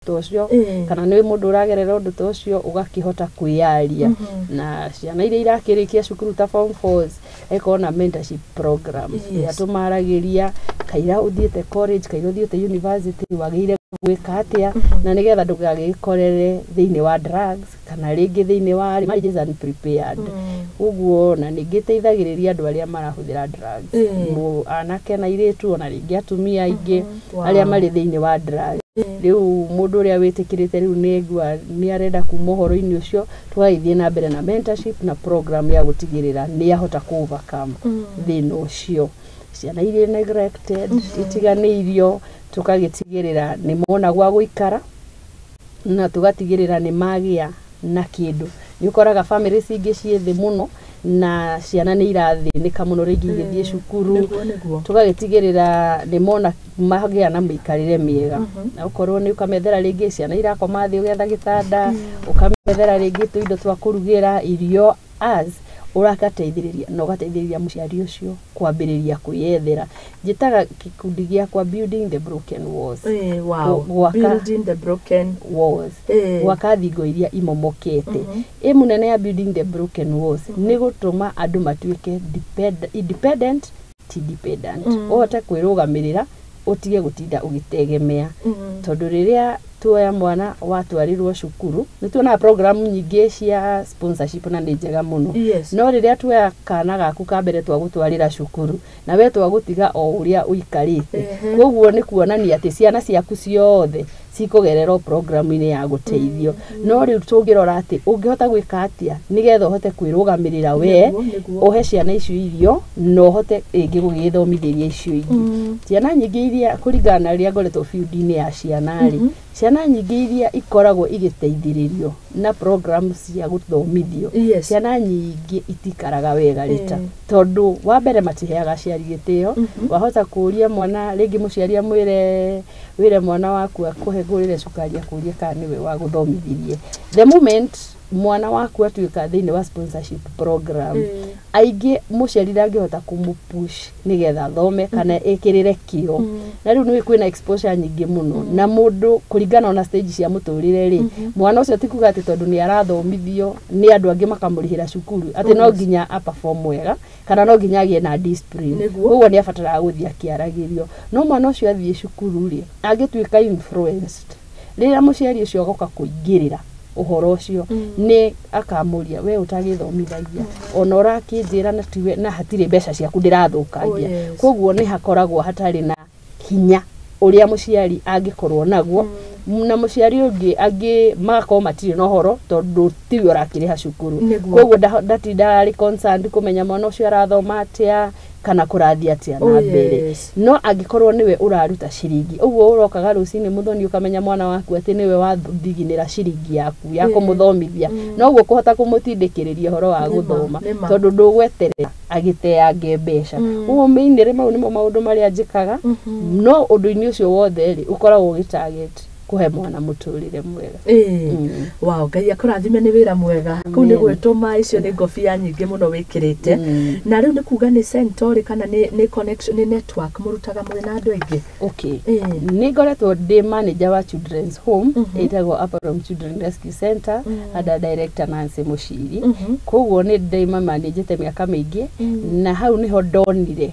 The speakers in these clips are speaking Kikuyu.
Ta ũcio kana nĩ mũndũ ũragerera ũndũ ta ũcio, ũgakĩhota kwĩyaria. Na ciana iria irakĩrĩkia cukuru ta form fours, ĩkorwo na mentorship program ĩrĩa tũmaragĩria kaira ũthiĩte college, kaira ũthiĩte university, wagĩrĩire gwĩka atĩa na nĩgetha ndũgagĩkorere thĩinĩ wa drugs kana rĩngĩ thĩinĩ wa marriages unprepared. Ũguo na ningĩ ĩteithagĩrĩria andũ arĩa marahũthĩra drugs, anake na airĩtu, ona rĩngĩ atumia aingĩ arĩa marĩ thĩinĩ wa drugs. Rĩu mũndũ ũrĩa wĩtĩkĩrĩte rĩu nĩ aigua nĩ arenda kuma ũhoro-inĩ ũcio, tũgagĩthiĩ na mbere na mentorship na program ya gũtigĩrĩra nĩ ahota kũ overcome thĩna ũcio. Ciana iria neglected, itiganĩirio, tũkagĩtigĩrĩra nĩ mona gwa gũikara na tũgatigĩrĩra nĩ magĩa na kĩndũ. Nĩ ũkoraga famĩlĩ cingĩ ciĩ thĩ mũno na ciana nĩ irathĩnĩka mũno rĩngĩ igĩthiĩ cukuru. nĩguo nĩguo Tũgagĩtigĩrĩra nĩ mona magĩa na mĩikarĩre mĩega, na okorwo nĩ ũkamethera rĩngĩ ciana irakoma thĩ, ũgetha gĩtanda, ũkamethera rĩngĩ tũindo twa kũrugĩra irio, as ũragateithĩrĩria na ũgateithĩrĩria mũciari ũcio kwambĩrĩria kwĩyethera. Njĩtaga gĩkundi gĩakwa Building the Broken Walls. Wow. Building the broken walls. Gwaka thingo iria imomokete. Ĩmu nene ya Building the Broken Walls nĩ gũtũma andũ matuĩke independent, ti dependent, ũhote kwĩrũgamĩrĩra, ũtige gũtinda ũgĩtegemea. Tondũ rĩrĩa tuoya mwana watwarirwo cukuru, nĩ tuonaga program nyingĩ cia sponsorship na nĩ njega mũno, no rĩrĩa tuoya kana gaku ka mbere twagũtwarĩra cukuru na we twagũtiga o ũrĩa ũikarĩte, koguo nĩ kuonania atĩ ciana ciaku ciothe cikũgerera o programu-inĩ ya gũteithio. No rĩu tũngĩrora atĩ ũngĩhota gwĩka atĩa nĩgetha ũhote kwĩrũgamĩrĩra we, nĩguo nĩguo ũhe ciana icio irio na ũhote rĩngĩ gũgĩthomithĩria icio ingĩ. Ciana nyingĩ iria, kũringana na rĩrĩa ngoretwo field-inĩ ya ciana rĩ, ciana nyingĩ iria ikoragwo igĩteithĩrĩrio na program cia gũthomithio, ciana nyingĩ itikaraga wega rĩta, tondũ wa mbere matiheaga aciari gĩtĩo. Wahota kũũria mwana, rĩngĩ mũciari amwĩre wĩre mwana waku akũhe ngũrĩre cukari, akũrie kana nĩwe wagũthomithirie. The moment mwana waku atuĩka thĩinĩ wa sponsorship program, aingĩ mũciari ndangĩhota kũmũpush nĩgetha athome kana ĩkĩrĩre kĩo. Na rĩu nĩ kwĩna exposure nyingĩ mũno na mũndũ kũringana ona stage cia mũtũrĩre rĩ, mwana ũcio ti kuga atĩ tondũ nĩ arathomithio nĩ andũ angĩ makamũrĩhĩra cukuru atĩ no nginya a perform wega kana no nginya agĩe na discipline. Koguo nĩ abataraga gũthiĩ akĩaragĩrio. No mwana ũcio athiĩ cukuru rĩ, angĩtuĩka influenced, rĩrĩa mũciari ũcio agoka kũingĩrĩra ũhoro ũcio, nĩ akamũria, "We ũtagĩthomithagia ona ũrakĩnjĩra na tiwe na hatirĩ mbeca ciaku ndĩrathũkangia." Koguo nĩ hakoragwo hatarĩ na hinya ũrĩa mũciari angĩkorwo naguo, na mũciari ũngĩ angĩ magakorwo matirĩ na ũhoro tondũ tiwe ũrakĩrĩha cukuru. Koguo ndatindaga arĩ concerned kũmenya mwana ũcio arathoma atĩa kana kũrathiĩ atĩa na mbere. No angĩkorwo nĩwe ũraruta ciringi, ũguo ũrokaga rũcinĩ mũthoni ũkamenya mwana waku atĩ nĩwe wathiginĩra ciringi yaku ya kũmũthomithia, noguo kũhota kũmũtindĩkĩrĩria ũhoro wa gũthoma, tondũ ndũgweterera agĩteange mbeca. Ũguo mainly mau nĩmo maũndũ marĩa njĩkaga. No ũndũ-inĩ ũcio wothe rĩ, ũkoragwo ũgĩ target kũhe mwana mũtũrĩre mwega. Wow, Ngai akũrathime, nĩ wĩra mwega kũu nĩ Amen. Gwĩtũma icio nĩ ngobia nyingĩ mũno wĩkĩrĩte. Na rĩu nĩ kuga nĩ Centauri kana nĩ connection, nĩ network mũrutaga mwĩ na andũ aingĩ? Okay, nĩ ngoretwo ndĩ manager wa children's home ĩtagwo Upper Children Rescue Center under director Nancy Mushiri. Koguo nĩ ndĩmamanĩnjĩte mĩaka mĩingĩ, na hau nĩho ndonire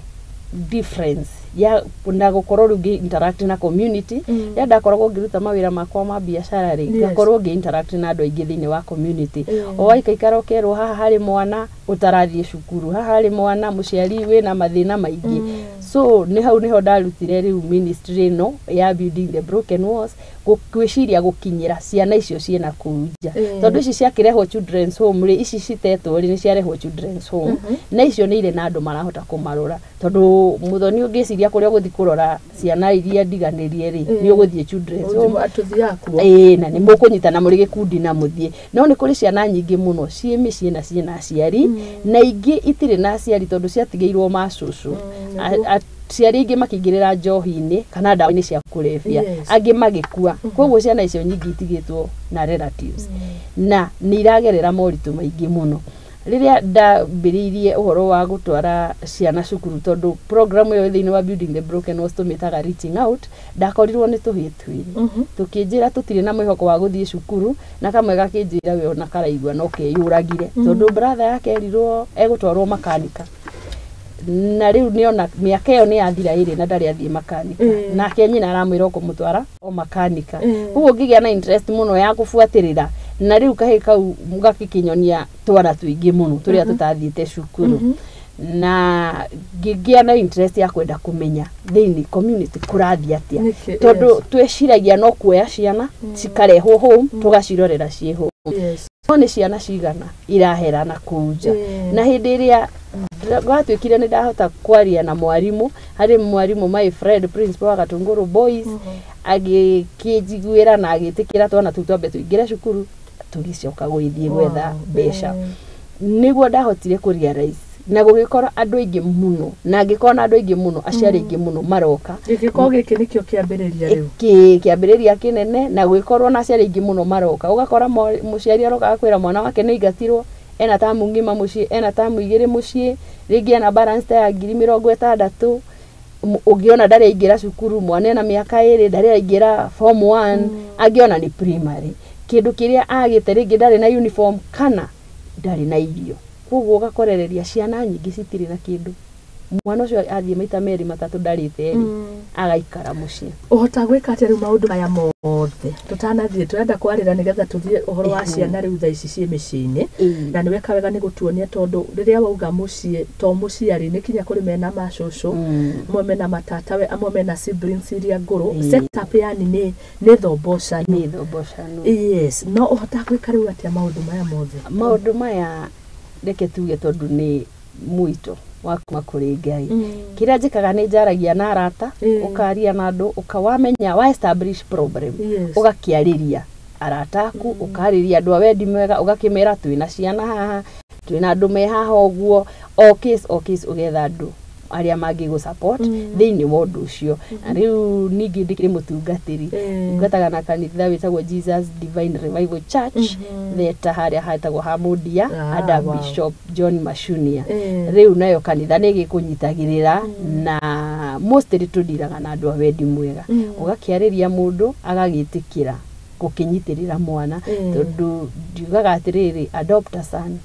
difference ya na gũkorwo rĩu ngĩ interact na community. Rĩrĩa ndakoragwo ngĩruta mawĩra makwa ma biacara rĩ, ngakorwo ngĩ interact na andũ aingĩ thĩinĩ wa community. O waikaikara ũkerwo haha harĩ mwana ũtarathiĩ cukuru, haha harĩ mwana mũciari wĩna mathĩna maingĩ. So nĩ hau nĩho ndarutire rĩu ministry ĩno ya Building the Broken Walls, gwĩciria gũkinyĩra ciana icio ciĩna kũu nja, tondũ ici ciakĩrehwo children's home rĩ, ici citetwo rĩ, nĩ ciarehwo children's home, na icio nĩ irĩ na andũ marahota kũmarora, tondũ mũthoni ũngĩciria kũrĩa ũgũthiĩ kũrora ciana iria ndiganĩrie rĩ, nĩ ũgũthiĩ children's home. Tũthiaga kuo. Ĩĩ, na nĩ mũkũnyitana mũrĩ gĩkundi na mũthiĩ. No nĩ kũrĩ ciana nyingĩ mũno ciĩ mĩciĩ na ciĩ na aciari, na ingĩ itirĩ na aciari tondũ ciatigĩirwo macũcũ. Aciari aingĩ makĩingĩrĩra njohi-inĩ kana ndawa-inĩ cia kũrebia, angĩ magĩkua. Koguo ciana icio nyingĩ itigĩtwo na relatives na nĩ iragerera moritũ maingĩ mũno. Rĩrĩa ndambĩrĩirie ũhoro wa gũtwara ciana cukuru, tondũ program ĩyo thĩinĩ wa Building the Broken Walls tũmĩtaga Reaching Out, ndakorirwo nĩ tũhĩĩ twĩrĩ tũkĩnjĩra tũtirĩ na mwĩhoko wa gũthiĩ cukuru, na kamwe gakĩnjĩra we ona karaigua no keyũragire tondũ brother yake erirwo egũtwarwo makanika, na rĩu nĩona mĩaka ĩyo nĩ yathira ĩrĩ na ndarĩ athiĩ makanika. Nake nyina aramwĩra ũkũmũtwara o makanika. Ũguo ngĩgĩa na interest mũno ya kũbuatĩrĩra, na rĩu kahĩĩ kau gakĩkĩnyonia twana tũingĩ mũno tũrĩa tũtathiĩte cukuru, na ngĩgĩa na interest ya kwenda kũmenya thĩinĩ community kũrathiĩ atĩa, Nĩkĩ, tondũ twĩciragia no kuoya ciana cikarehwo home tũgacirorera ciĩ home, no nĩ ciana cigana irahera na kũu nja. Na hĩndĩ ĩrĩa gwatuĩkire nĩ ndahota kwaria na mwarimũ, harĩ mwarimũ my friend, principal wa Gatũngũrũ Boys, agĩkĩnjiguĩra na agĩtĩkĩra twana tũu twambe tũingĩre cukuru, tũgĩcoka gũgĩthiĩ gwetha mbeca. Nĩguo ndahotire kũ realize na gũgĩkora andũ aingĩ mũno, na ngĩkorwo na andũ aingĩ mũno, aciari aingĩ mũno maroka. Gĩgĩkorwo gĩkĩ nĩkĩo kĩambĩrĩria rĩu. Kĩambĩrĩria kĩnene, na gũgĩkorwo na aciari aingĩ mũno maroka. Ũgakora mũciari aroka agakwĩra mwana wake nĩ aingatirwo, ena tamu ng'ima mũciĩ, ena tamu igĩrĩ mũciĩ, rĩngĩ ena balance ta ya 60,000. Ũngĩona ndarĩ aingĩra cukuru, mwana ena mĩaka 2, ndarĩ aingĩra form 1, angĩona nĩ primary, kĩndũ kĩrĩa agĩte rĩngĩ ndarĩ na uniform kana ndarĩ na irio. Koguo ũgakorereria ciana nyingĩ citirĩ na kĩndũ. Mwana ũcio athiĩ maita merĩ matatũ ndarĩte rĩ, agaikara mũciĩ. Ũhota gwĩka atĩa rĩu maũndũ maya mothe? Tũtanathiĩ, tũrenda kwarĩra nĩgetha tũthiĩ ũhoro wa ciana rĩu thaa ici ciĩ mĩciĩ-inĩ. Na nĩ weka wega nĩ gũtuonia, tondũ rĩrĩa wauga mũciĩ to mũciari, nĩ kinya kũrĩ mena macũcũ, amwe mena matatawe, amwe mena siblings iria ngũrũ. Setup yani nĩ thombocano. Nĩ thombocano. Yes, no ũhota gwĩka rĩu atĩa maũndũ maya mothe? Maũndũ maya, reke tuge tondũ nĩ mwito wa kuma kũrĩ Ngai, kĩrĩa njĩkaga nĩ njaragia na arata. Ũkaria na andũ, ũkawamenya wa establish problem, ũgakĩarĩria arata aku, ũkarĩria andũ a wendi mwega, ũgakĩmera twĩna ciana haha, twĩna andũ me haha ũguo. O case o case, ũgetha andũ arĩa mangĩgũ support thĩinĩ wa ũndũ ũcio. Na rĩu ningĩ ndĩkĩrĩ mũtungatĩri, tungataga na kanitha wĩtagwo Jesus Divine Revival Church, theta harĩa hetagwo ha Mũndia, under Bishop John Machunia. Rĩu nayo kanitha nĩ ĩgĩkũnyitagĩrĩra, na mostly tũndiraga na andũ a wendi mwega. Ũgakĩarĩria mũndũ agagĩtĩkĩra gũkĩnyitĩrĩra mwana, tondũ ndiugaga atĩrĩrĩ, adopt a son,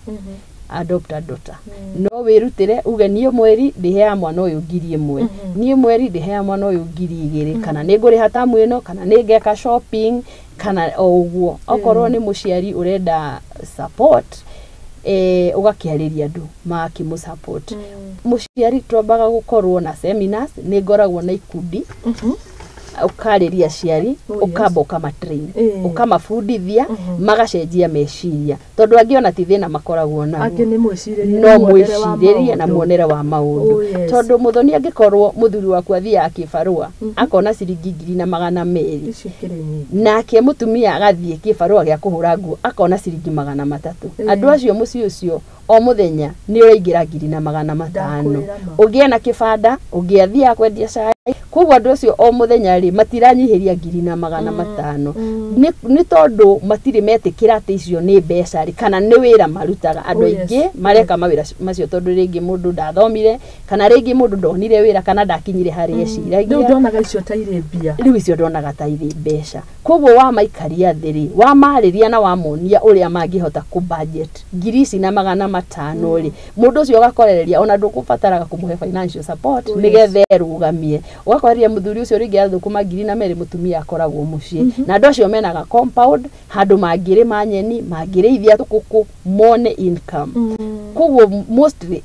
adopt a daughter. No wĩrutĩre uge niĩ mweri ndĩheaga mwana ũyũ 1,000, niĩ mweri ndĩheaga mwana ũyũ 2,000, kana nĩ ngũrĩha tamu ĩno, kana nĩ ngeka shopping, kana o ũguo. Okorwo nĩ mũciari ũrenda support, ũgakĩarĩria andũ magakĩmũ support mũciari. Twambaga gũkorwo na seminars, nĩ ngoragwo na ikundi, ũkarĩria aciari, ũkamba ũkamatrain, ũkamabundithia, magacenjia meciria, tondũ angĩ ona ti thĩna makoragwo naguo. Angĩ nĩ mwĩcirĩrie no na muonere wa mwĩcirĩrie na maũndũ. Muonere wa maũndũ. Tondũ mũthoni, angĩkorwo mũthuri waku athiaga kĩbarũa akona ciringi 1,200, Icio ikĩrĩ nyingĩ. Nake mũtumia agathiĩ kĩbarũa gĩa kũhũra nguo akona ciringi 300, andũ acio mũciĩ ũcio o mũthenya nĩ ũraingĩra 1,500. Ndakwĩra ma. Ũngĩ ena kĩbanda, ũngĩ athiaga kwendia cai. Koguo andũ acio o mũthenya rĩ, matiranyihĩria 1,500. Nĩ tondũ matirĩ metĩkĩra atĩ icio nĩ mbeca rĩ, kana nĩ wĩra marutaga. Andũ aingĩ mareka mawĩra macio tondũ rĩngĩ mũndũ ndathomire, kana rĩngĩ mũndũ ndonire wĩra, kana ndakinyire harĩa Rĩu eciragia. ndonaga icio ta irĩ mbia. Rĩu icio ndonaga ta irĩ mbeca. Koguo wamaikaria thĩ rĩ, wamarĩria na wamonia ũrĩa mangĩhota kũ budget 4,500 rĩ, mũndũ ũcio ũgakorereria ona ndũkũbataraga kũmũhe financial support, nĩgetha erũgamie. Ũgakorereria mũthuri ũcio rĩngĩ athũkũma 2,000, mũtumia akoragwo mũciĩ, na andũ acio menaga compound handũ mangĩrĩma nyeni, mangĩrĩithia tũkũkũ, mone income. Koguo mostly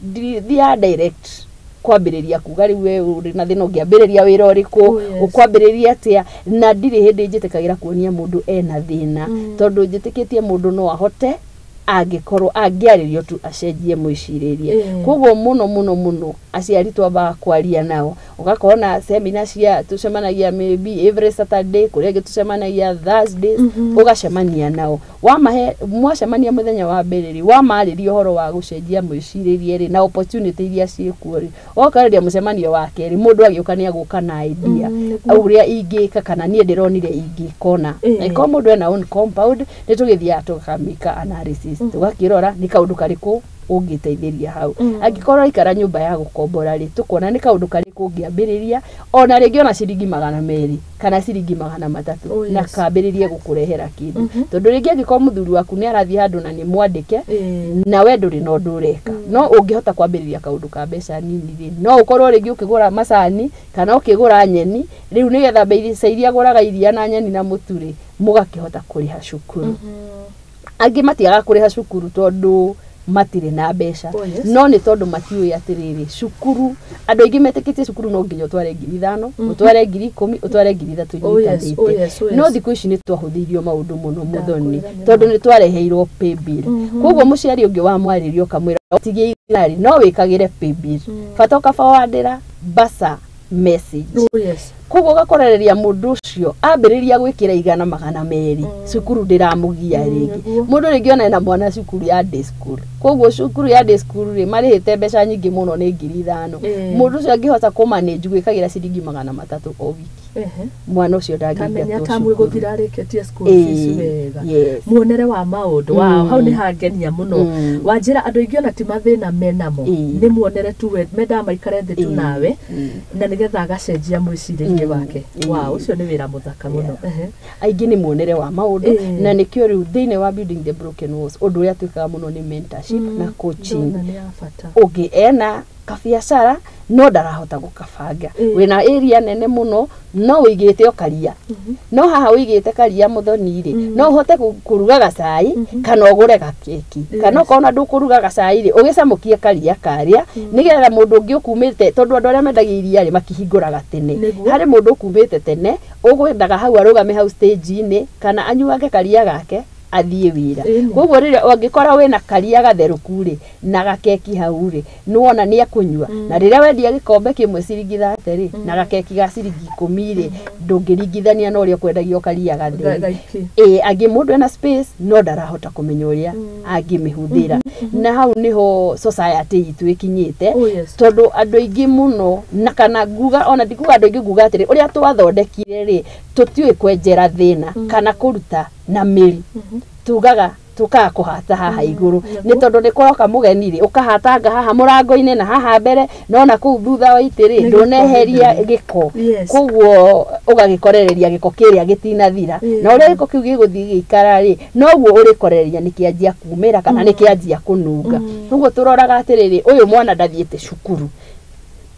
ndithiaga direct kwambĩrĩria kuga rĩu we ũrĩ na thĩna ũngĩambĩrĩria wĩra ũrĩkũ, ũkwambĩrĩria atĩa. Na ndirĩ hĩndĩ njĩtĩkagĩra kuonia mũndũ ena thĩna, tondũ njĩtĩkĩtie mũndũ no ahote angĩkorwo angĩarĩrio tu acenjie mwĩcirĩrie. Koguo mũno mũno mũno aciari twambaga kwaria nao, ũgakorwo na seminar cia tũcemanagia maybe every Saturday, kũrĩa ĩngĩ tũcemanagia Thursdays. Ũgacemania nao, wamahe, mwacemania mũthenya wa mbere rĩ, wamarĩria ũhoro wa gũcenjia mwĩcirĩrie rĩ, na opportunity iria ciĩkuo rĩ, ũgakoreria mũcemanio wa kerĩ mũndũ agĩũka nĩ agũka na idea ũrĩa ingĩka, kana niĩ ndĩronire ingĩkona. Na ĩkorwo mũndũ ena own compound, nĩ tũgĩthiaga tũkamĩka analysis. opportunities tũgakĩrora nĩ kaũndũ karĩkũ ũngĩteithĩria hau. Angĩkorwo ũraikara nyũmba ya gũkombora rĩ, tũkona nĩ kaũndũ karĩkũ ũngĩambĩrĩria ona rĩngĩ ona ciringi 200 kana ciringi 300 Oh, yes. na kambĩrĩrie gũkũrehera kĩndũ. Tondũ rĩngĩ angĩkorwo mũthuri waku nĩ arathiĩ handũ na nĩ mwandĩke na we ndũrĩ na ũndũ ũreka, no ũngĩhota kwambĩrĩria kaũndũ ka mbeca nini rĩ, no ũkorwo rĩngĩ ũkĩgũra macani kana ũkĩgũra nyeni rĩu nĩgetha mbeca iria agũraga iria na nyeni na mũtu rĩ, mũgakĩhota kũrĩha cukuru. Angĩ matiagaga kũrĩha cukuru tondũ matirĩ na mbeca. Oh, yes. No nĩ tondũ matiũĩ atĩrĩrĩ, cukuru andũ aingĩ metĩkĩtie cukuru no nginya ũtware 5,000, ũtware 10,000, ũtware 3,000 Oh, yes, nyitanĩte. oh, yes, oh, yes. No thikũ ici nĩ twahũthĩirio maũndũ mũno mũthoni Ndakwĩra nĩ tondũ nĩ twareheirwo paybill. Koguo mũciari ũngĩ wamwarĩria ũkamwĩra ũtigie igari no wĩkagĩre paybill, bata ũkabawadĩra basa message. Oh, yes. Koguo ũgakorereria mũndũ ũcio ambĩrĩria gwĩkĩra 100, 200 cukuru ndĩramũgia rĩngĩ. Nĩguo. Mũndũ rĩngĩ ona ena mwana cukuru ya day school, koguo cukuru ya day school rĩ marĩhĩte mbeca nyingĩ mũno nĩ 5,000. Mũndũ ũcio angĩhota kũmanage gwĩkagĩra ciringi 300 o wiki, mwana ũcio Kamenya ndangĩingatwo tamu cukuru. ĩgũthira arĩkĩtie school fees wega. Yes. Muonere wa maũndũ wao hau nĩ hangenia mũno. Wanjĩra andũ aingĩ ona ti mathĩna menamo, nĩ muonere tu we mendaga maikare thĩ tu nawe na nĩgetha agacenjia mwĩcirĩrie wake. Wow, ũcio nĩ wĩra mũthaka mũno. Aingĩ nĩ muonere wa maũndũ, na nĩkĩo rĩu thĩinĩ wa Building the Broken Walls ũndũ ũrĩa twĩkaga mũno nĩ mentorship na coaching. Ndona nĩ ya bata. Ũngĩ ena kabiacara no ndarahota gũkabanga, wĩna area nene mũno no wĩigĩte o karia, no haha wĩigĩte karia mũthoni rĩ, no ũhote kũruga gacai kana ũgũre gakeki, kana okorwo ona ndũkũruga gacai rĩ, ũgĩcamũkie karia karĩa nĩgetha mũndũ ũngĩ ũkumĩte, tondũ andũ arĩa mendagia iria rĩ makĩhingũraga tene. Harĩ mũndũ ũkumĩte tene ũgwendaga hau arũgame hau stage-inĩ kana anyuange karia gake athiĩ wĩra. Koguo rĩrĩa ũngĩkora wĩna karia gatherũku rĩ na gakeki hau rĩ, nĩwona nĩ ekũnyua. Na rĩrĩa wendia gĩkombe kĩmwe ciringi 30 rĩ na gakeki ga ciringi 10 rĩ, ndũngĩringithania na ũrĩa ũkwendagio karia gatheri. Gaiki. Ĩ angĩ mũndũ ena space no ndarahota kũmenya ũrĩa angĩmĩhũthĩra, na hau nĩho society itũ ĩkinyĩte. Oh, yes. Tondũ andũ aingĩ mũno na kana nguga ona ndikuga andũ aingĩ, nguga atĩrĩ ũrĩa twathondekire rĩ, tũtiũĩ kwenjera thĩna kana kũruta na mĩri, tugaga tukaga kũhata haha igũrũ nĩ tondũ nĩ kũroka mũgeni rĩ, ũkahatanga haha mũrango-inĩ na haha mbere, no na kũu thutha wa itĩ rĩ Nĩ gĩko. Ndũneheria gĩko. Yes. Koguo ũgagĩkorereria gĩko kĩrĩa gĩtinathira, na ũrĩa gĩko kĩu gĩgũthiĩ gĩgĩikara rĩ, noguo ũrĩkorereria nĩ kĩanjia kumĩra kana nĩ kĩanjia kũnunga. Koguo tũroraga atĩrĩrĩ, ũyũ mwana ndathiĩte cukuru,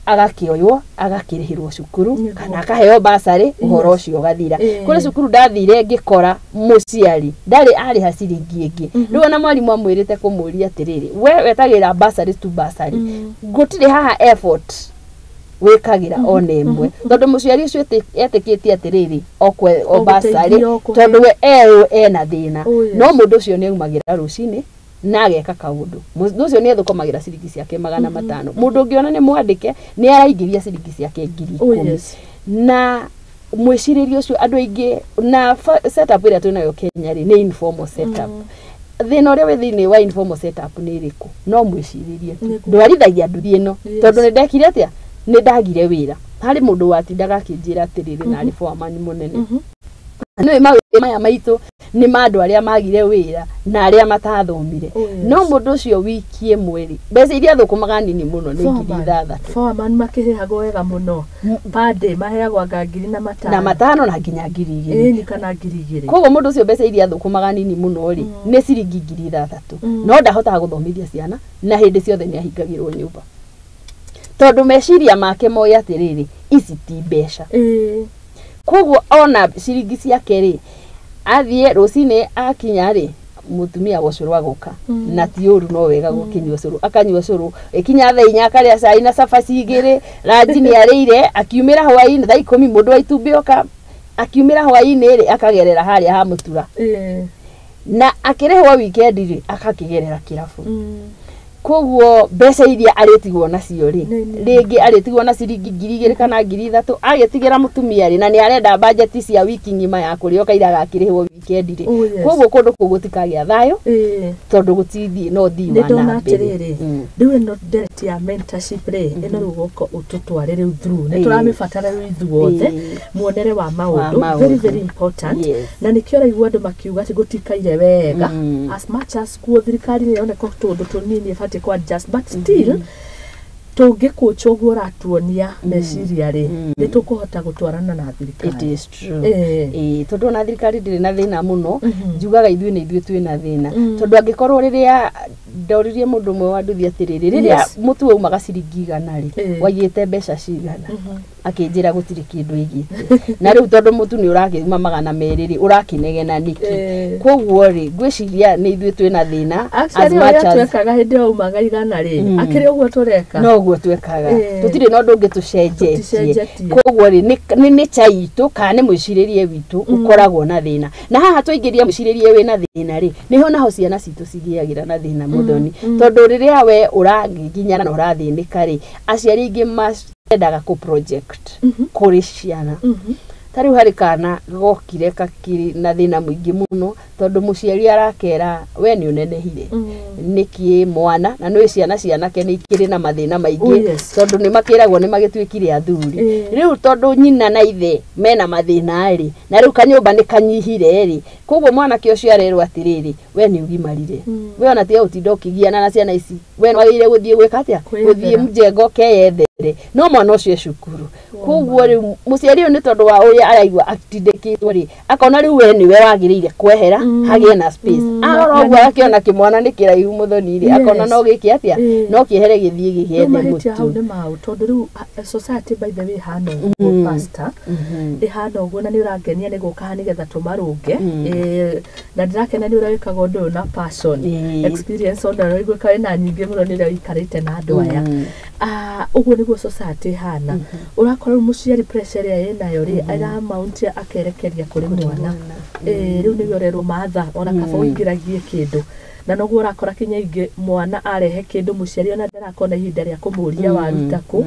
agakĩoywo agakĩrĩhĩrwo cukuru kana akaheo basarĩ, ũhoro ũcio ũgathira. Kũrĩ cukuru ndathire ngĩkora mũciari ndarĩ arĩha ciringi ĩngĩ. Rĩu ona mwarimũ amwĩrĩte kũmũria atĩrĩrĩ, we wetagĩrĩra basarĩ tu basarĩ, gũtirĩ haha effort wĩkagĩra ona ĩmwe, tondũ mũciari ũcio etĩkĩtie atĩrĩrĩ okwe o basarĩ Ũgũteithio, ũkũhe. Tondũ we eũ ena thĩna. Oh, yes. No mũndũ ũcio nĩ aumagĩra rũcinĩ na ageka kaũndũ. Mũndũ ũcio nĩ athũkũmagĩra ciringi ciake 500. Mũndũ ũngĩ ona nĩ mwandĩke nĩ araingĩria ciringi ciake ngiri Oh, ikũmi. yes. Na mwĩcirĩrie ũcio andũ aingĩ na setup ĩrĩa twĩnayo Kenya rĩ, nĩ informal setup. Thĩna ũrĩa wĩ thĩinĩ wa informal setup nĩ ĩrĩkũ? No mwĩcirĩrie tu. Ndwarithagia nduthi ĩno tondũ nĩ ndekire atĩa, nĩ ndagire wĩra. Harĩ mũndũ watindaga akĩnjĩra atĩrĩrĩ, na arĩ foreman mũnene, nĩ mawĩra maya maitũ nĩ ma andũ arĩa magire wĩra na arĩa matathomire. Oh, yes. No mũndũ ũcio wiki ĩmwe rĩ, mbeca iria athũkũmaga nini mũno nĩ 6,000. Foreman makĩrĩhagwo wega mũno pande, maheagwo anga ngiri na matano. Na matano na nginya 2,000. Ĩni, kana 2,000. Koguo mũndũ ũcio mbeca iria athũkũmaga nini mũno rĩ, nĩ ciringi 6,000, no ndahotaga gũthomithia ciana na hĩndĩ ciothe nĩ ahingagĩrwo nyũmba tondũ meciria make moĩ atĩrĩrĩ, ici ti mbeca. Koguo ona ciringi ciake rĩ, athiĩ rũcinĩ akinya rĩ, mũtumia wa ũcũrũ agoka, na ti ũru, no wega gũkĩnyua ũcũrũ, akanyua ũcũrũ, ĩkinya thaa 4 akarĩa cai na cabaci igĩrĩ, ranji nĩ arĩire, akiumĩra hwaĩ-inĩ thaa 10, mũndũ wa itumbĩ oka, akiumĩra hwaĩ-inĩ rĩ, akagerera harĩa ha mũtura, na akĩrĩhwo wikendi rĩ, akakĩgerera kĩrabu. Koguo mbeca iria arĩtigwo nacio rĩ, rĩngĩ arĩtigwo na ciringi 2,000 kana 3,000 agĩtigĩra mũtumia rĩ, na nĩ arenda bajeti cia wiki ng'ima ya kũrĩa ũkaira agakĩrĩhwo weekend rĩ. Koguo kũndũ kũu gũtikagĩa thayũ tondũ gũtithiĩ no thii wa na mbere. Rĩu ĩno ndereti ya mentorship rĩ, ĩno rĩu gũka ũtũtware rĩu through nĩ tũramĩbatara rĩu ithuothe, muonere wa maũndũ very very important. Na nĩkĩo ũraigua andũ makiuga atĩ gũtikaire wega as much as kuo thirikari nĩ ĩroneka tũũndũ tũnini ĩbatiĩ kũ adjust, but still tũngĩkũcha ũguo ũratuonia meciria rĩ, nĩ tũkũhota gũtwarana na thirikari. It is true. Tondũ ona thirikari ndĩrĩ na thĩna mũno, njugaga ithuĩ nĩ ithuĩ twĩna thĩna, tondũ angĩkorwo rĩrĩa ndoririe mũndũ ũmwe wa nduthi atĩrĩrĩ, rĩrĩa mũtu waumaga ciringi 100 rĩ, waigĩte mbeca cigana? Akĩnjĩra gũtirĩ kĩndũ aigĩte. Na rĩu tondũ mũtu nĩ ũrakiuma 200 rĩ, ũrakĩnegena nĩkĩ? Koguo rĩ, ngwĩciria nĩ ithuĩ twĩna thĩna. As much as twekaga hĩndĩ ĩyo umaga 100 rĩ, akĩrĩ ũguo tũreka, no ũguo twekaga, tũtirĩ na ũndũ ũngĩ tũcenjetie. Koguo rĩ, nĩ nature itũ kana nĩ mwĩcirĩrie witũ ũkoragwo na thĩna. Na haha twaingĩria mwĩcirĩrie wĩna thĩna rĩ, nĩho naho ciana citũ cigĩagĩra na thĩna mũthoni, tondũ rĩrĩa we ũragiginyana na ũrathĩnĩka rĩ, aciari aingĩ mendaga kũ project kũrĩ ciana. Ta rĩu harĩ kana gokire kakĩrĩ na thĩna mũingĩ mũno, tondũ mũciari arakera we nĩ ũnenehire nĩkĩ mwana, na nĩ ciana cianake nĩ ikĩrĩ na mathĩna maingĩ, tondũ nĩ makĩragwo nĩ magĩtuĩkire athuri. Rĩu tondũ nyina na ithe mena mathĩna rĩ, na rĩu kanyũmba nĩ kanyihire rĩ, koguo mwanake ũcio arerwo atĩrĩrĩ, we nĩ ũgimarire, we ona tiga gũtinda ũkĩgiana na ciana ici, we wagĩrĩire gũthiĩ gwĩka atĩa, gũthiĩ mjengo keyethere, no mwana ũcio e cukuru. Koguo rĩu mũciari ũyũ nĩ tondũ wa ũrĩa araigua atindĩkĩtwo rĩ, akona rĩu we nĩwe wagĩrĩire kwehera hagĩe na space. Arora ũguo akĩona kĩmwana nĩ kĩraihu mũthoni rĩ, akona no gĩke atĩa, no kĩehere gĩthiĩ gĩgethe mũtu. Hau nĩ mau, tondũ rĩu society by the way ĩhana ũguo, pastor, ĩhana ũguo, na nĩ ũrangenia nĩ gũka haha nĩgetha tũmarũnge. Na ndĩrakena nĩ ũrĩa wĩkaga ũndũ ũyũ na passion, experience ona ũraiguĩka wĩna nyingĩ mũno nĩ ũrĩa ũikarĩte na andũ aya. Ũguo nĩguo society ĩhana. Ũrakora rĩu mũciari pressure ĩrĩa ĩnayo rĩ, aramount akerekeria kũrĩ mwana. Rĩu nĩwe ũrerwo matha, ona kaba ũingĩragie kĩndũ. Na noguo ũrakora kinya ingĩ mwana arehe kĩndũ mũciari ona ndarakona ihinda rĩa kũmũria waruta kũ,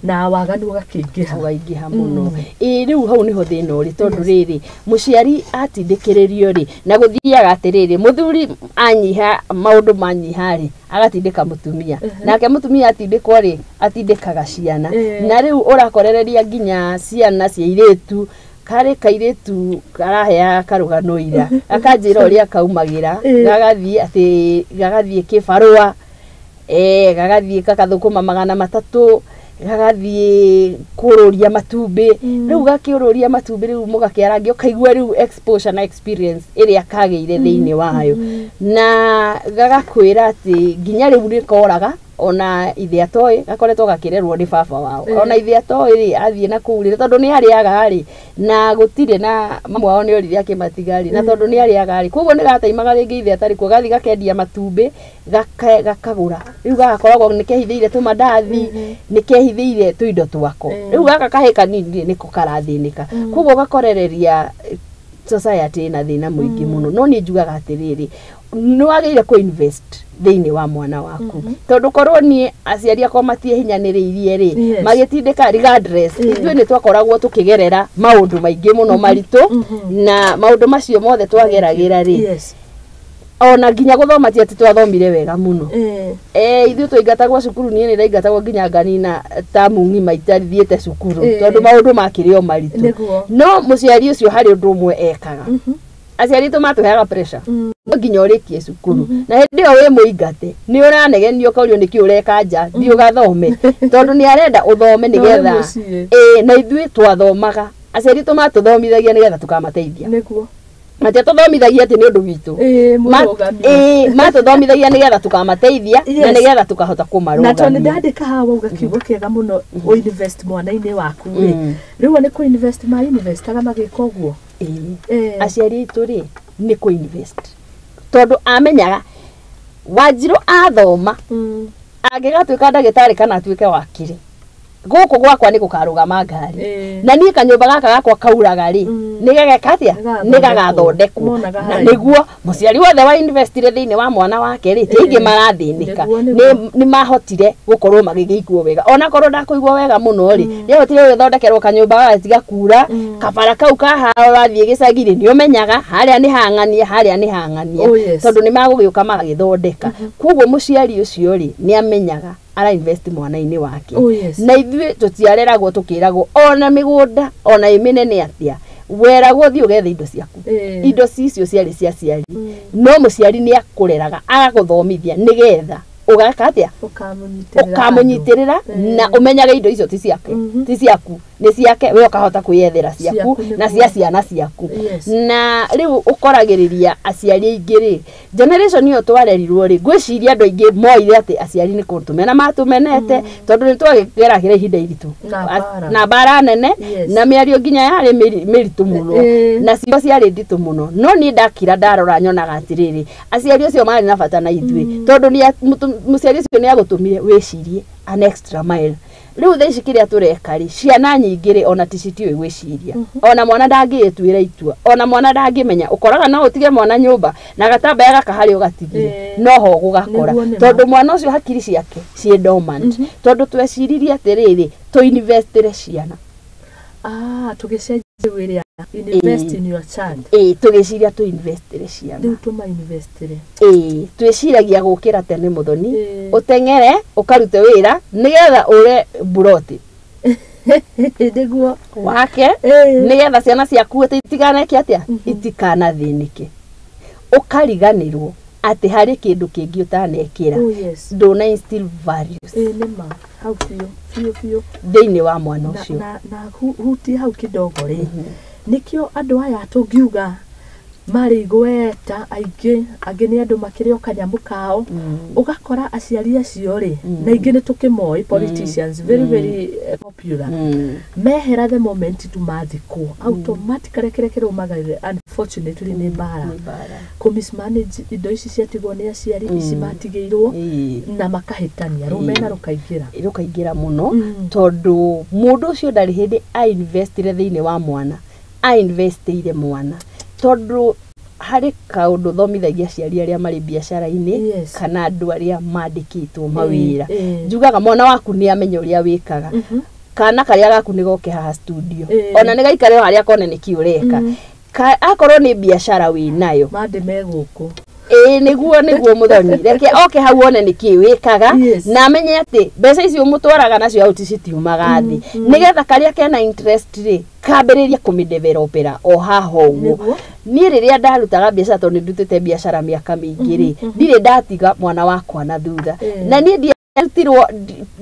na waganu ũgakĩingĩha. Ũgaingĩha mũno. Rĩu hau nĩho thĩna ũrĩ, tondũ rĩrĩ mũciari atindĩkĩrĩrio rĩ, na gũthiaga atĩrĩrĩ, mũthuri anyiha maũndũ manyiha rĩ, agatindĩka mũtumia, nake mũtumia atindĩkwo rĩ, atindĩkaga ciana. Na rĩu ũrakorereria nginya ciana cia airĩtu, karĩ kairĩtu karahea karũgano ira, akanjĩra ũrĩa kaumagĩra, gagathiĩ atĩ gagathiĩ kĩbarũa, gagathiĩ gagathũkũma 300, gagathiĩ kũrũria matumbĩ. Rĩu gakĩũrũria matumbĩ rĩu mũgakĩarangia, ũkaigua rĩu exposure na experience ĩrĩa kagĩire thĩinĩ wayo, na gagakwĩra atĩ nginya rĩu nĩkoraga ona ithe atoĩ, gakoretwo gakĩrerwo nĩ baba wao, ona ithe atoĩ rĩ, athiĩ na kũu rĩ, tondũ nĩ arĩaga rĩ, na gũtirĩ na mamu wao nĩ orire akĩmatiga rĩ, na tondũ nĩ arĩaga rĩ, koguo nĩ gataimaga rĩngĩ ithe atarĩ kuo, gathiĩ gakendia matumbĩ, gakagũra. Rĩu gagakoragwo nĩ kehithĩire tũmandathi, nĩ kehithĩire tũindo twako. Rĩu gaka kahĩ kanini rĩ, nĩko karathĩnĩka. Koguo gakorereria society ĩna thĩna mũingĩ mũno. No niĩ njugaga atĩrĩrĩ, nĩ wagĩrĩire kũ invest thĩinĩ wa mwana waku, tondũ korwo niĩ aciari akwa matiehinyanĩrĩirie rĩ, magĩtindĩka regardless, ithuĩ nĩ twakoragwo tũkĩgerera maũndũ maingĩ mũno maritũ, na maũndũ macio mothe twageragĩra rĩ, ona nginya gũthoma ti atĩ twathomire wega mũno. Ithuĩ twaingatagwo cukuru, niĩ nĩ ndaingatagwo nginya nganina tamu ng'ima itathiĩte cukuru, tondũ maũndũ makĩrĩ o maritũ. No mũciari ũcio harĩ ũndũ ũmwe ekaga, aciari aitũ matũheaga pressure no nginya ũrĩkie cukuru, na hĩndĩ ĩyo wĩ mũingate nĩ ũranegenio ũkorio nĩkĩ ũreka nja, thiĩ ũgathome, tondũ nĩ arenda ũthome nĩgetha. Na ithuĩ twathomaga, aciari aitũ matũthomithagia nĩgetha tũkamateithia. Matiatũthomithagia atĩ nĩ ũndũ witũ, matũthomithagia nĩgetha tũkamateithia na nĩgetha tũkahota kũmarũgamia. Na tondũ ndandĩka haha wauga kiugo kĩega mũno, ũinvest mwana-inĩ waku rĩ, rĩu nĩ kũ invest ma investaga magĩka ũguo. Aciari aitũ rĩ, nĩ kũ invest, tondũ amenyaga Wanjirũ athoma angĩgatuĩka ndagĩtarĩ kana atuĩke wakiri, Gũkũ gwakwa nĩ gũkarũgama ngari. Na niĩ kanyũmba gaka gakwa kauraga rĩ, nĩ gageka atĩa? Nĩ gagathondekwo. Na nĩguo mũciari wothe wa investire thĩinĩ wa mwana wake rĩ, ti aingĩ marathĩnĩka. Nĩ mahotire gũkorwo magĩgĩiguo wega. Onakorwo ndakũigua wega mũno rĩ, nĩahotire gũgĩthondekerwo kanyũmba gagatiga kura, kabara kau kaha ũrathiĩ gĩcagi rĩ, nĩ ũmenyaga harĩa nĩ hang'ania, harĩa nĩ hang'ania. Tondũ nĩ magũgĩũka magagĩthondeka. Koguo mũciari ũcio rĩ, nĩ amenyaga ara invest mwana-inĩ wake. Na ithuĩ tũtiareragwo tũkĩragwo ona mĩgũnda ona ĩ mĩnene atĩa, weragwo thiĩ ũgethe indo ciaku. Indo cicio ciarĩ cia aciari. No mũciari nĩ akũreraga agagũthomithia nĩgetha ũgaka atĩa? Ũkamũnyitĩrĩra na ũmenyage indo icio ti ciake, ti ciaku, nĩ ciake, we ũkahota kwĩyethera ciaku na cia ciana ciaku. Na rĩu ũkoragĩrĩria aciari aingĩ rĩ, generation ĩyo twarerirwo rĩ, ngwĩciria andũ aingĩ moire atĩ aciari nĩ kũtũmena matũmenete, tondũ nĩ twageragĩra ihinda iritũ na mbara nene, na mĩario nginya yarĩ mĩritũ mũno, na ciugo ciarĩ nditũ mũno. No niĩ ndakira ndarora nyonaga atĩrĩrĩ, aciari acio marĩ na bata na ithuĩ, tondũ mũciari ũcio nĩ agũtũmire wĩcirie an extra mile. Rĩu thaa ici kĩrĩa tũreka rĩ, ciana nyingĩ rĩ, ona ti citiũĩ gwĩciria. Ona mwana ndangĩĩtuĩra itua, ona mwana ndangĩmenya. Ũkoraga no ũtige mwana nyũmba na gatambaya gaka harĩa ũgatigire, no ho gũgakora. Tondũ mwana ũcio hakiri ciake ciĩ dormant. Tondũ tweciririe atĩrĩrĩ, tũ-investire ciana. Tũgĩcenjia wĩra, invest in your child. Tũgĩciria tũ-investire ciana. Rĩu tũma-investire. Twĩciragia gũkĩra tene mũthoni, ũteng'ere, ũkarute wĩra, nĩgetha ũre mburoti. Nĩguo. Wake, nĩgetha ciana ciaku itiganeke atĩa? Itikanathĩnĩke. Ũkariganĩrwo atĩ harĩ kĩndũ kĩngĩ ũtanekĩra. Ndũna instill values. Nĩma, hau biũ, biũ biũ. Thĩinĩ wa mwana ũcio. Na hutie hau kidogo rĩ, nĩkĩo andũ aya tũngiuga marĩ igweta aingĩ, angĩ nĩ andũ makĩrĩ o kanyamũ kao, ũgakora aciari acio rĩ, na aingĩ nĩ tũkĩmoĩ, politicians, very very popular, mehera the moment tu mathikwo, automatically kĩrĩa kĩrũmagĩrĩra unfortunately nĩ mbara. Kũ mismanage indo ici ciatigwo nĩ aciari, ici matigĩirwo, na makahĩtania, rũmena rũkaingĩra. Rũkaingĩra mũno, tondũ mũndũ ũcio ndarĩ hĩndĩ a-investire thĩinĩ wa mwana, a-investiire mwana. Tondũ harĩ kaũndũ thomithagia aciari arĩa marĩ biacara-inĩ, kana andũ arĩa mandĩkĩtwo mawĩra. Njugaga mwana waku nĩ amenya ũrĩa wĩkaga. Kana karĩa gaku nĩ goke haha studio. Ona nĩ gaikare o harĩa kone nĩkĩ ũreka. Akorwo nĩ biacara wĩnayo. Mandĩ me gũkũ. Nĩguo mũthoni. Reke oke hau one nĩkĩ wĩkaga, na amenye atĩ mbeca icio mũtwaraga nacio hau citiumaga thĩ. Nĩgetha karĩa kena interest rĩ, kambĩrĩria kũmĩdevelopera o haha ũguo. Niĩ rĩrĩa ndarutaga biacara, tondũ nĩ ndutĩte biacara mĩaka mĩingĩ rĩ, ndirĩ ndatiga mwana wakwa na thutha. Na niĩ ndiarutirwo,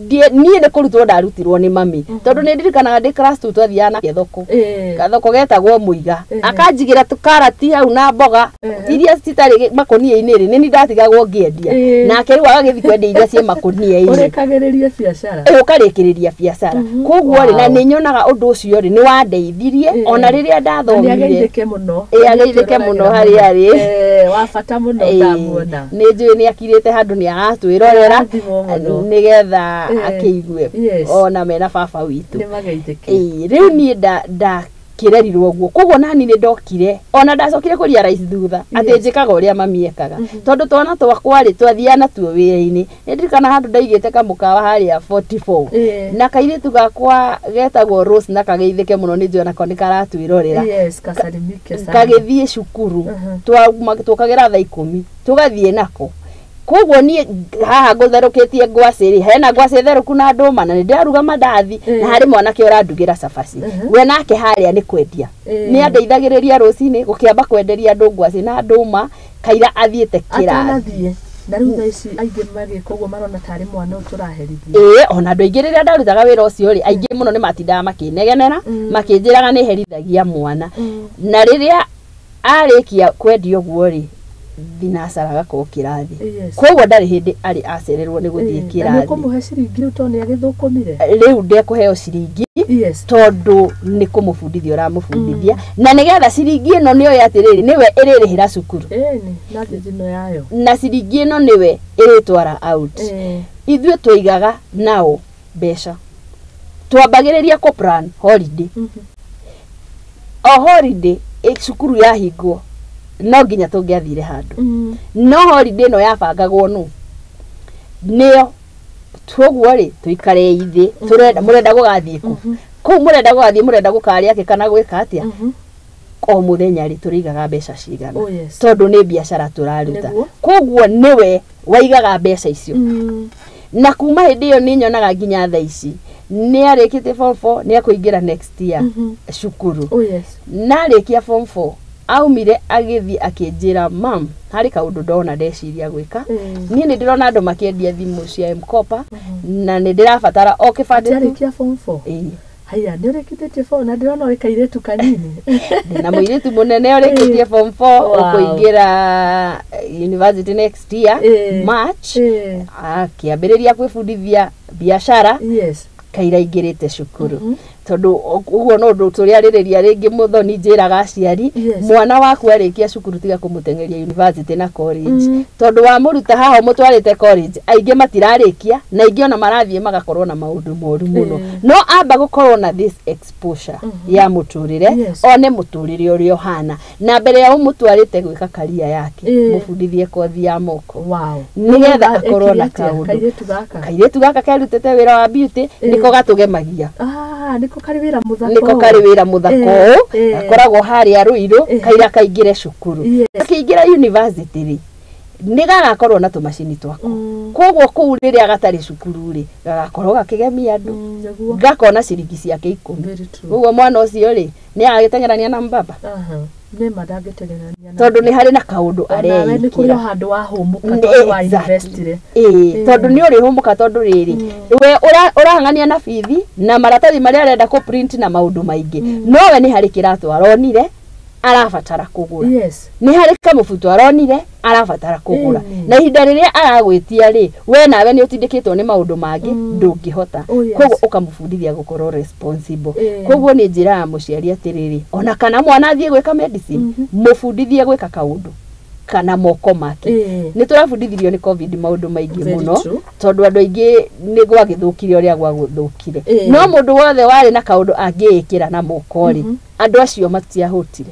niĩ nĩ kũrutwo ndarutirwo nĩ mami. Tondũ nĩ ndirikanaga ndĩ class 2 twathiaga nake thoko. Gathoko getagwo Mũiga. Akanjigĩra tũkarati hau na mboga iria citarĩ makũnia-inĩ rĩ, nĩ niĩ ndatigagwo ngĩendia. Nake rĩu agagĩthiĩ kwendia iria ciĩ makũnia-inĩ. Ũrĩkagĩrĩria biacara. Ũkarĩkĩrĩria biacara. Koguo rĩ, na nĩ nyonaga ũndũ ũcio rĩ, nĩ wandeithirie ona rĩrĩa ndathomire. Nĩ ageithĩke mũno. Ageithĩke mũno harĩa arĩ. Wa bata mũno ndamuona. Nĩ njũĩ nĩ akirĩte handũ nĩ aratwĩrorera. Nĩgetha akĩigue ona mena baba witũ. Rĩu niĩ ndakĩrerirwo ũguo, koguo nani nĩ ndokire ona ndacokire kũria raici thutha atĩ njĩkaga ũrĩa mami ekaga, tondũ twana twakwa rĩ twathiaga natuo wĩra-inĩ. Nĩ ndirikana handũ ndaigĩte kamũkawa harĩa 44 na kairĩtu gakwa getagwo Rose na kageithĩke mũno, nĩ njũĩ onako nĩ karatwĩrorera. Kagĩthiĩ cukuru tũkagĩra thaa 10 tũgathiĩ nako. Koguo niĩ haha ngũtherũkĩtie ngwacĩ rĩ, hena ngwacĩ therũku na ndũma, na nĩ ndĩraruga mandathi, na harĩ mwanake ũrandugĩra cabaci. We nake harĩa nĩ kwendia. Nĩ andeithagĩrĩria rũcinĩ gũkĩamba kwenderia andũ ngwacĩ na ndũma kaira athiĩte kĩrathi. Na rĩu thaa ici aingĩ magĩka ũguo marona tarĩ mwana ũyũ tũraherithia. Ona andũ aingĩ rĩrĩa ndarutaga wĩra ũcio rĩ, aingĩ mũno nĩ matindaga makĩnegenera, makĩnjĩraga nĩ herithagia mwana. Na rĩrĩa arĩkia kwendia ũguo rĩ, thinacara agakorwo kĩrathi. Koguo ndarĩ hĩndĩ arĩ acererwo nĩ gũthiĩ kĩrathi. Na nĩũkũmũhe ciringi rĩu tondũ nĩ agĩthũkũmire? Rĩu ndekũheo ciringi, tondũ nĩ kũmũbundithia ũramũbundithia, na nĩgetha ciringi ĩno nĩoĩ atĩrĩrĩ, nĩwe ĩrĩrĩhĩra cukuru. Na thithino yayo. Na ciringi ĩno nĩwe ĩrĩtwara out. Ithuĩ tũigaga nao mbeca. Twambagĩrĩria kũ plan holiday. O holiday cukuru yahingwo no nginya tũngĩathire handũ. No holiday ĩno yabangagwo nũ? Nĩo. Toguo rĩ tuikare ithe turenda murenda gugathie ku kuu murenda gugathie murenda gukaria ki kana gwika atia o muthenya ri turigaga mbeca cigana tondu ni biacara turaruta koguo niwe waigaga mbeca icio na kuma hindi iyo ni nyonaga nginya thaa ici ni arikite form 4 ni akuingira next year cukuru na arikia form 4 aumire agithi akinjira mam hari kaundu ndona ndeciria gwika nie ni ndirona andu makiendia thimu cia M-Kopa na ni ndirabatara o kibande tu arikia form 4 haya ni urikititie form na ndirona wi kairitu kanini na muiritu munene urikitie form 4 ukuingira university next year March akiambiriria kwibundithia biashara kaira ingirite cukuru tondu uguo no ndu turiaririria ringi muthoni njiraga aciari mwana waku arikia cukuru tiga kumutengeria university na college tondu wa muruta haha mutwarite college aingi matirarikia na aingi ona marathie magakorwo na maundu moru muno no amba gukorwo na this exposure ya muturire one muturire uria uhana na mbere ya umutwarite gwika karia yake mubundithie kothi ya moko nigetha akorwo na kaundu kairitu gaka kerutite wira wa beauty niko gatugemagia niko kari wira muthako niko kari wira muthako akoragwo haria Ruiru kaira kaingire cukuru akiingira university ri nigagakorwo na tumacini twako koguo kuu riria gatari cukuru ri gagakorwo gakigemia andu gakona ciringi ciake 10 koguo mwana ucio ri ni agitengerania na mbaba ni madangitengerania tondu ni hari na kaundu areikira ni kuri handu wa humuka tondu wa investire tondu ni uri humuka tondu riri we urahang'ania na bithi na maratathi maria arenda ku print na maundu maingi no we ni hari kiratu aronire arabatara kugura ni hari kamubuto aronire arabatara kugura na ihinda riria aragwitia ri we nawe ni utindikitwo ni maundu mangi ndungihota koguo ukamubundithia gukorwo responsible koguo ni njira ya muciari atiriri ona kana mwana athie gwika medicine mubundithie gwika kaundu kana moko make ni turabundithirio ni covid maundu maingi muno tondu andu aingi ni gwagithukire uria gwaguthukire no mundu wothe wari na kaundu angiikira na moko ri andu acio matiahotire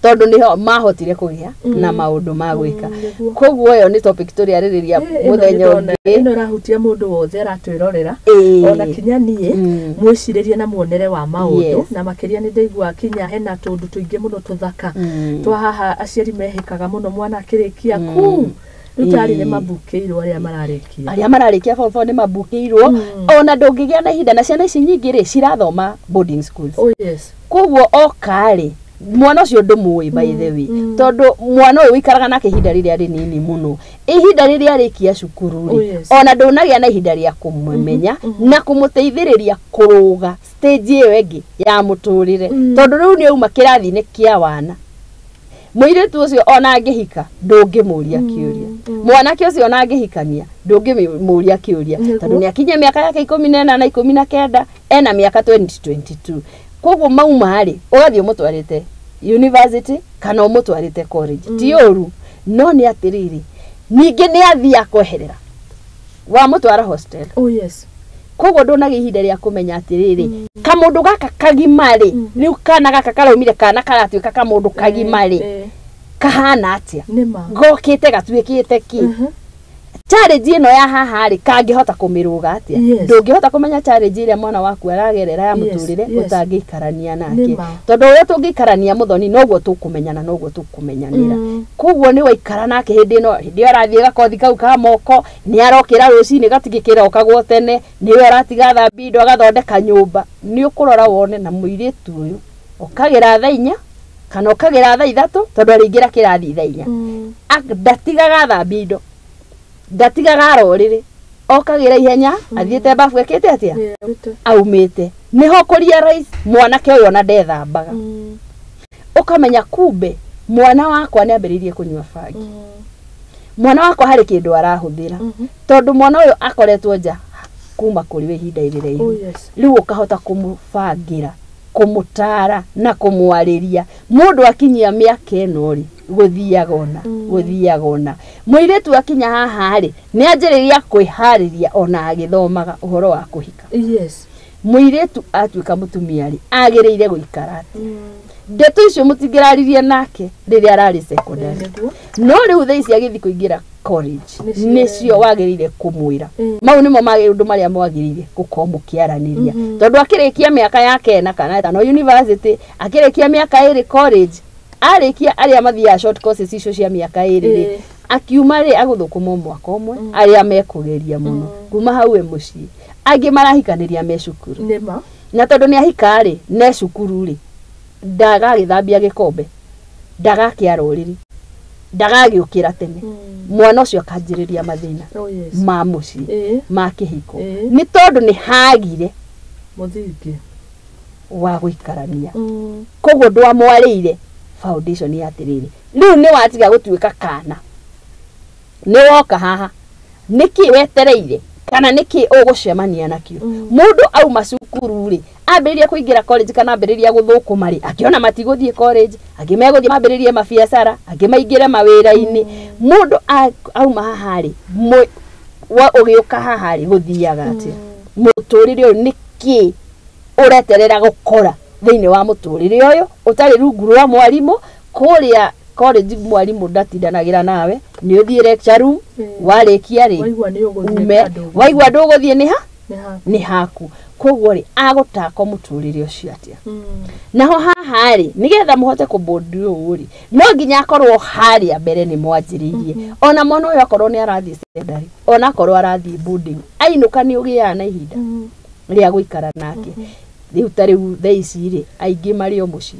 tondu niho mahotire kugia na maundu ma gwika koguo yo ni topic turiaririria muthenya ungi ino rahutia mundu wothe aratwirorera ona kinya nie mwiciririe na muonere wa maundu na makiria ni ndaigua kinya hena tundu tuingi muno tuthaka twa haha aciari mehikaga muno mwana akirikia ku rutari ni mabukirwo aria mararikia form 4 ni mabukirwo ona ndungigia na ihinda na ciana ici nyingi ri cirathoma boarding schools koguo okari mwana ucio ndumuwi by the way tondu mwana uyu wikaraga nake ihinda riria rinini muno ihinda riria arikia cukuru ri ona ndunagia na ihinda ria kumumenya na kumuteithiriria kuruga stage iyo ingi ya muturire tondu riu ni auma kirathi-ini kia wana muiritu ucio ona angihika ndungimuria kiuria mwanake ucio ona angihikania ndungimuria kiuria tondu ni akinyia miaka yake 18 na 19 ena miaka 2022 koguo mauma ri ugathie umutwarite university kana umutwarite college ti uru no ni atiriri ningi ni athia kweherera wa mutwara hostel koguo ndunagia ihinda ria kumenya atiriri kamundu gaka kagima ri riu kana gaka karaumire kana karatuika kamundu kagima ri kahana atia gokite gatuikite ki challenge ino ya haha ri kangihota kumiruga atia ndungihota kumenya challenge iria mwana waku aragerera ya muturire utangiikarania nake tondu uria tungiikarania muthoni noguo tukumenyana noguo tukumenyanira koguo ni waikara nake hindi ino hindi arathie gakothi kau ka moko ni arokira rucini gatigikirokagwo tene niwe aratiga thambi indo agathondeka nyumba ni ukurora wone na muiritu uyu ukagira thaa 4 kana ukagira thaa 3 tondu ariingira kirathi thaa 4 ndatigaga thambi indo ndatigaga arorire okagira ihenya athiete bafu ekite atia aumite niho kuria rais mwanake uyu ona ndethambaga ukamenya kumbe mwana wakwa ni ambiririe kunyua bangi mwana wakwa hari kindu arahuthira tondu mwana uyu akoretwo nja kuma kuri we ihinda iraihu riu ukahota kumubangira kumutara na kumwariria mundu akinyia miaka ino ri guthiaga ona muiritu akinya haha ri ni anjiriria kwihariria ona agithomaga uhoro wa kuhika Mũirĩtu atuĩka mũtumia rĩ, agĩrĩire gũikara atĩa? Ndeto icio mũtingĩraririe nake rĩrĩa ararĩ secondary. No rĩu thaa ici agĩthiĩ kũingĩra college, nĩcio wagĩrĩire kũmwĩra. Mau nĩmo maũndũ marĩa mwagĩrĩire gũkorwo mũkĩaranĩria. Tondũ akĩrĩkia mĩaka yake 4 kana 5 university, akĩrĩkia mĩaka 2 college, arĩkia arĩa mathiaga short courses icio cia mĩaka 2 rĩ, akiuma rĩ agũthũkũma mwaka ũmwe, arĩa mekũgeria mũno kuma hau e mũciĩ. Angĩ marahikanĩria me cukuru. Na tondũ nĩ ahika rĩ, ne cukuru rĩ, ndagagĩthambia gĩkombe, ndagakĩara ũrĩrĩ, ndagagĩũkĩra tene. Mwana ũcio akanjĩrĩria mathĩna ma mũciĩ, ma kĩhiko. Nĩ tondũ nĩ hagire mũthingi wa gũikarania. Koguo ndwamwarĩire foundation ya atĩrĩrĩ, rĩu nĩ watiga gũtuĩka kana, nĩ woka haha, nĩkĩ wetereire kana nĩkĩ ũgũcemania nakĩo. Mũndũ auma cukuru rĩ, ambĩrĩria kũingĩra college kana ambĩrĩria gũthũkũma rĩ, akĩona matigũthiĩ college, angĩ megũthiĩ mambĩrĩrie mabiacara, angĩ maingĩre mawĩra-inĩ. Mũndũ auma haha rĩ, ũgĩũka haha rĩ, gũthiaga atĩa? Mũtũrĩre ũyũ nĩkĩ ũreterera gũkora thĩinĩ wa mũtũrĩre ũyũ ũtarĩ rungu rwa mwarimũ? Kũrĩa college mwarimũ ndatindanagĩra nawe, nĩ ũthiĩ lecture room, warĩkia rĩ, waigua ndũgũthiĩ nĩ ha? Nĩ haku. Koguo rĩ, agũtako mũtũrĩre ũcio atĩa? Naho haha rĩ, nĩgetha mũhote kũbũndi ũũ rĩ, no nginya akorwo harĩa mbere nĩ mwanjĩrĩirie. Ona mwana ũyũ akorwo nĩ arathiĩ secondary, ona akorwo arathiĩ boarding, ainũka nĩ ũgĩaga na ihinda rĩa gũikara nake. Rĩu ta rĩu thaa ici rĩ, aingĩ marĩ o mũciĩ,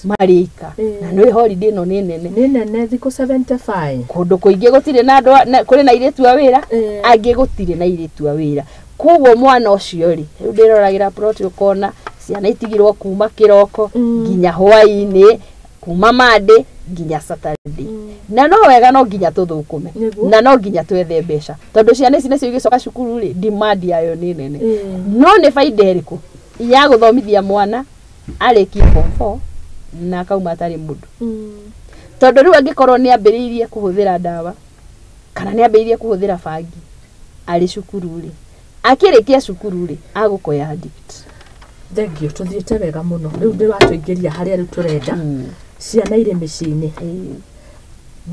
marĩ ika. Na nĩ holiday ĩno nĩ nene. Nĩ nene thikũ 75. Kũndũ kũingĩ gũtirĩ na andũ, kũrĩ na airĩtu a wĩra, angĩ gũtirĩ na airĩtu a wĩra. Koguo mwana ũcio rĩ, rĩu ndĩroragĩra plot ũkona ciana itigirwo kuma kĩroko nginya hwaĩ-inĩ, kuma Monday nginya Saturday. Na no wega no nginya tũthũkũme, na no nginya twethe mbeca, tondũ ciana ici nacio igĩcoka cukuru rĩ, demand yayo nĩ nene. No nĩ baida ĩrĩkũ ya gũthomithia mwana arĩkie form 4 na akauma atarĩ mũndũ? Tondũ rĩu angĩkorwo nĩ ambĩrĩirie kũhũthĩra ndawa kana nĩ ambĩrĩirie kũhũthĩra bangi arĩ cukuru rĩ, akĩrĩkia cukuru rĩ, agũkoya addict. Thengiũ, tũthiĩte wega mũno. Rĩu ndĩratũingĩria harĩa rĩu tũrenda. Ciana irĩ mĩciĩ-inĩ.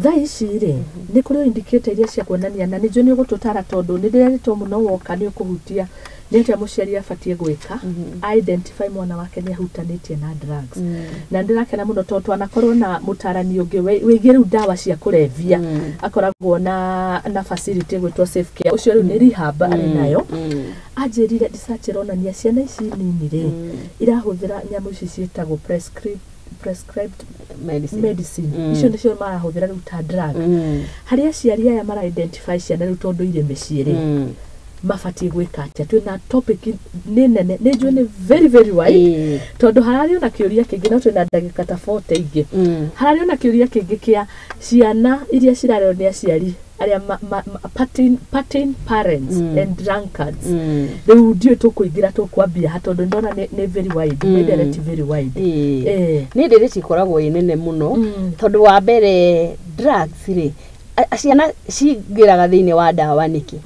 Thaa ici rĩ, nĩ kũrĩ indicator iria cia kuonania, na nĩnjũĩ nĩ ũgũtũtara tondũ nĩ ndĩrerĩtwo mũno woka nĩ ũkũhutia nĩ atĩa mũciari abatiĩ gwĩka identify mwana wake nĩ ahutanĩtie na drugs. Na ndĩrakena mũno tondũ twanakorwo na mũtarani ũngĩ wĩgiĩ rĩu ndawa cia kũrebia, akoragwo na facility ĩgwĩtwo Safe Care, ũcio rĩu nĩ rehab arĩ nayo. Anjĩrire research ĩronania ciana ici nini rĩ, irahũthĩra nyamũ ici ciĩtagwo prescribed medicine. Icio nĩcio marahũthĩra rĩu ta drug. Harĩa aciari aya mara identify ciana rĩu tondũ irĩ mĩciĩ rĩ, mabatiĩ gwĩka atĩa? Twĩna topic nĩ nene, nĩ njũĩ nĩ very very wide, tondũ hararĩ ona kĩũria kĩngĩ, no twĩna ndagĩka ta 40 ingĩ. Hararĩ ona kĩũria kĩngĩ kĩa ciana iria cirarerwo nĩ aciari arĩa partying parents and drunkards. Rĩu ndiũĩ tũkũingĩra tũkwambia ha, tondũ ndona nĩ very wide, nĩ ndereti very wide. Nĩ ndereti ĩkoragwo ĩ nene mũno, tondũ wa mbere drugs rĩ, ciana cingĩraga thĩinĩ wa ndawa nĩkĩ?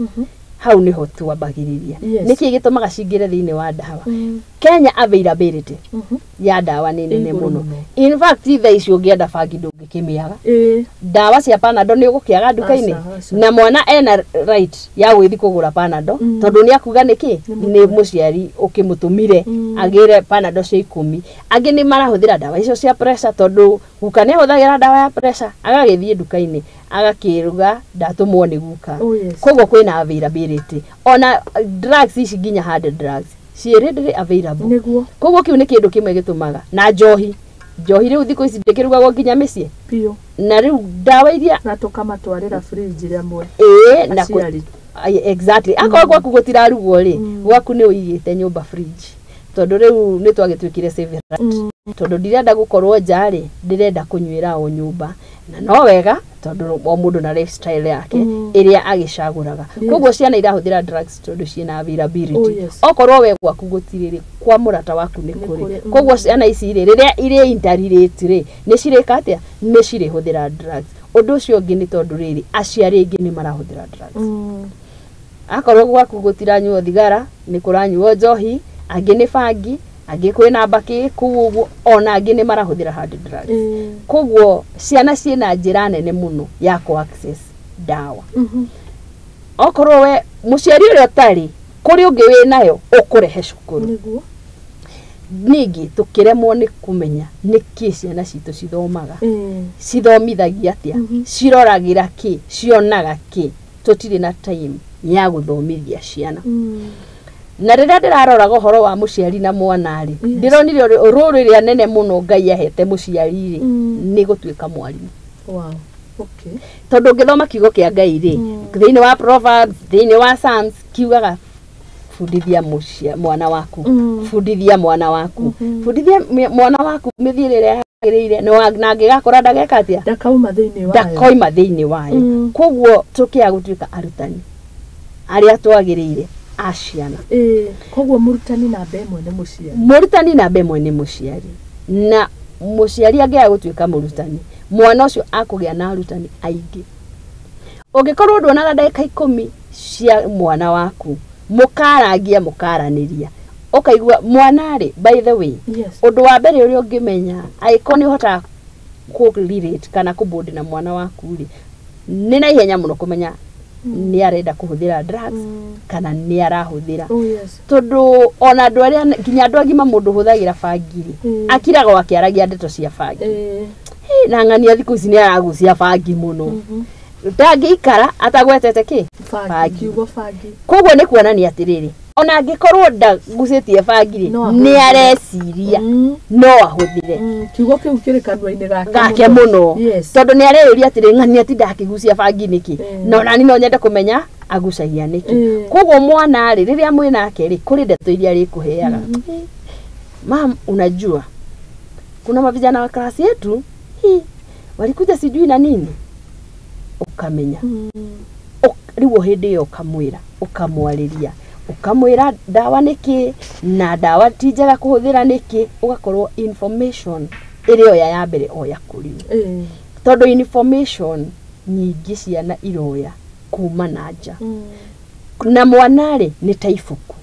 Hau nĩho twambagĩrĩria. Nĩkĩ gĩtũmaga cingĩre thĩinĩ wa ndawa? Kenya availability ya ndawa nĩ nene mũno. In fact thaa ici ũngĩenda bangi ndũngĩkĩmĩaga. Ndawa cia Panadol nĩ ũgũkĩaga nduka-inĩ. Na mwana ena right ya gũgĩthiĩ kũgũra Panadol, tondũ nĩ akuga nĩkĩ? Nĩ mũciari ũkĩmũtũmire agĩre Panadol cia 10. Angĩ nĩ marahũthĩra ndawa icio cia pressure, tondũ guka nĩ ahũthagĩra ndawa ya pressure, agagĩthiĩ nduka-inĩ agakĩruga ndatũmwo nĩ guka. Koguo kwĩna availability. Ona drugs ici nginya hard drugs ciĩ readily available. Koguo kĩu nĩ kĩndũ kĩmwe gĩtũmaga. Na njohi, njohi rĩu thikũ ici ndĩkĩrugagwo nginya mĩciĩ. Na rĩu ndawa iria na tũkamatwarĩra fridge rĩmwe. Na exactly. Akorwo gwaku gũtirarugwo rĩ, gwaku nĩ ũigĩte nyũmba fridge. Tondũ rĩu nĩ twagĩtuĩkire save right. Tondũ ndirenda gũkorwo nja rĩ, ndĩrenda kũnyuĩra o nyũmba. Na no wega tondũ o mũndũ na lifestyle yake ĩrĩa agĩcagũraga. Koguo ciana irahũthĩra drugs tondũ ciĩna availability. Okorwo we gwaku gũtirĩ rĩ, kwa mũrata waku nĩ kũrĩ. Koguo ciana ici rĩ, rĩrĩa irĩ interrelate rĩ, nĩ cirĩka atĩa? Nĩ cirĩhũthĩra drugs. Ũndũ ũcio ũngĩ nĩ tondũ rĩrĩ, aciari aingĩ nĩ marahũthĩra drugs. Akorwo gwaku gũtiranyuo thigara, nĩ kũranyuo njohi, Angĩ nĩ bangi, angĩ kwĩna mbakĩ kũu ũguo, ona angĩ nĩ marahũthĩra hard drugs. Koguo ciana ciĩna njĩra nene mũno ya kũ access ndawa. Okorwo we mũciari ũrĩa ũtarĩ kũrĩ ũngĩ wĩnayo ũkũrehe cukuru. Nĩguo. Ningĩ tũkĩremwo nĩ kũmenya nĩkĩ ciana citũ cithomaga, cithomithagia atĩa, ciroragĩra kĩ, cionaga kĩ. Tũtirĩ na time ya gũthomithia ciana. Na rĩrĩa ndĩraroraga ũhoro wa mũciari na mwana rĩ, ndĩronire rũrũ rĩrĩa nene mũno Ngai ahete mũciari rĩ, nĩ gũtuĩka mwarimũ. Wow. Okay. Tondũ ũngĩthoma kiugo kĩa Ngai rĩ, thĩinĩ wa Proverbs, thĩinĩ wa Psalms, kiugaga bundithia mwana waku, bundithia mwana waku, bundithia mwana waku mĩthiĩre ĩrĩa yagĩrĩire, na angĩgakũra ndageka atĩa, ndakauma thĩinĩ wayo, ndakoima thĩinĩ wayo. Koguo tũkĩaga gũtuĩka arutani arĩa twagĩrĩire a ciana. Koguo mũrutani namba ĩmwe nĩ mũciari. Mũrutani namba ĩmwe nĩ mũciari, na mũciari angĩaga gũtuĩka mũrutani, mwana ũcio akũgĩa na arutani aingĩ. Ũngĩkorwo nduonaga ndagĩka 10 cia mwana waku, mũkarangia mũkaranĩria, ũkaigua mwana rĩ, by the way, ũndũ wa mbere ũrĩa ũngĩmenya angĩkorwo nĩ ũhotaga kũ relate kana kũ-bond na mwana waku rĩ, nĩ na ihenya mũno kũmenya nĩ arenda kũhũthĩra drugs kana nĩ arahũthĩra. Oh, yes. Tondũ ona andũ arĩa nginya andũ agima mũndũ ũhũthagĩra bangi rĩ, akiraga o akĩaragia ndeto cia bangi. Na ng'ania thikũ ici nĩ aragucia bangi mũno, ndangĩikara atagwetete kĩ? Bangi, kiugo bangi. Koguo nĩ kuonania atĩrĩrĩ, ona angĩkorwo ndagucĩtie bangi rĩ, nĩ areciria no ahũthĩre. Kiugo kĩu kĩrĩ kanua-inĩ gake mũno. Tondũ nĩ areyũria atĩrĩ, ng'ania tinda akĩgucia bangi nĩkĩ, na onani no nyende kũmenya agucagia nĩkĩ. Koguo mwana rĩ, rĩrĩa mwĩ nake rĩ, kũrĩ ndeto iria arĩkũheaga. Mam, unajua kuna mavijana wa klasi yetu hi walikuja sijui na nini, ukamenya. Rĩu o hĩndĩ ĩyo ũkamwĩra, ũkamwarĩria, ũkamwĩra ndawa nĩkĩ na ndawa ti njega kũhũthĩra nĩkĩ, ũgakorwo information ĩrĩa oya ya mbere oya kũrĩ we. Tondũ information nyingĩ ciana iroya kuma na nja. Na mwana rĩ, nĩ ta ibuku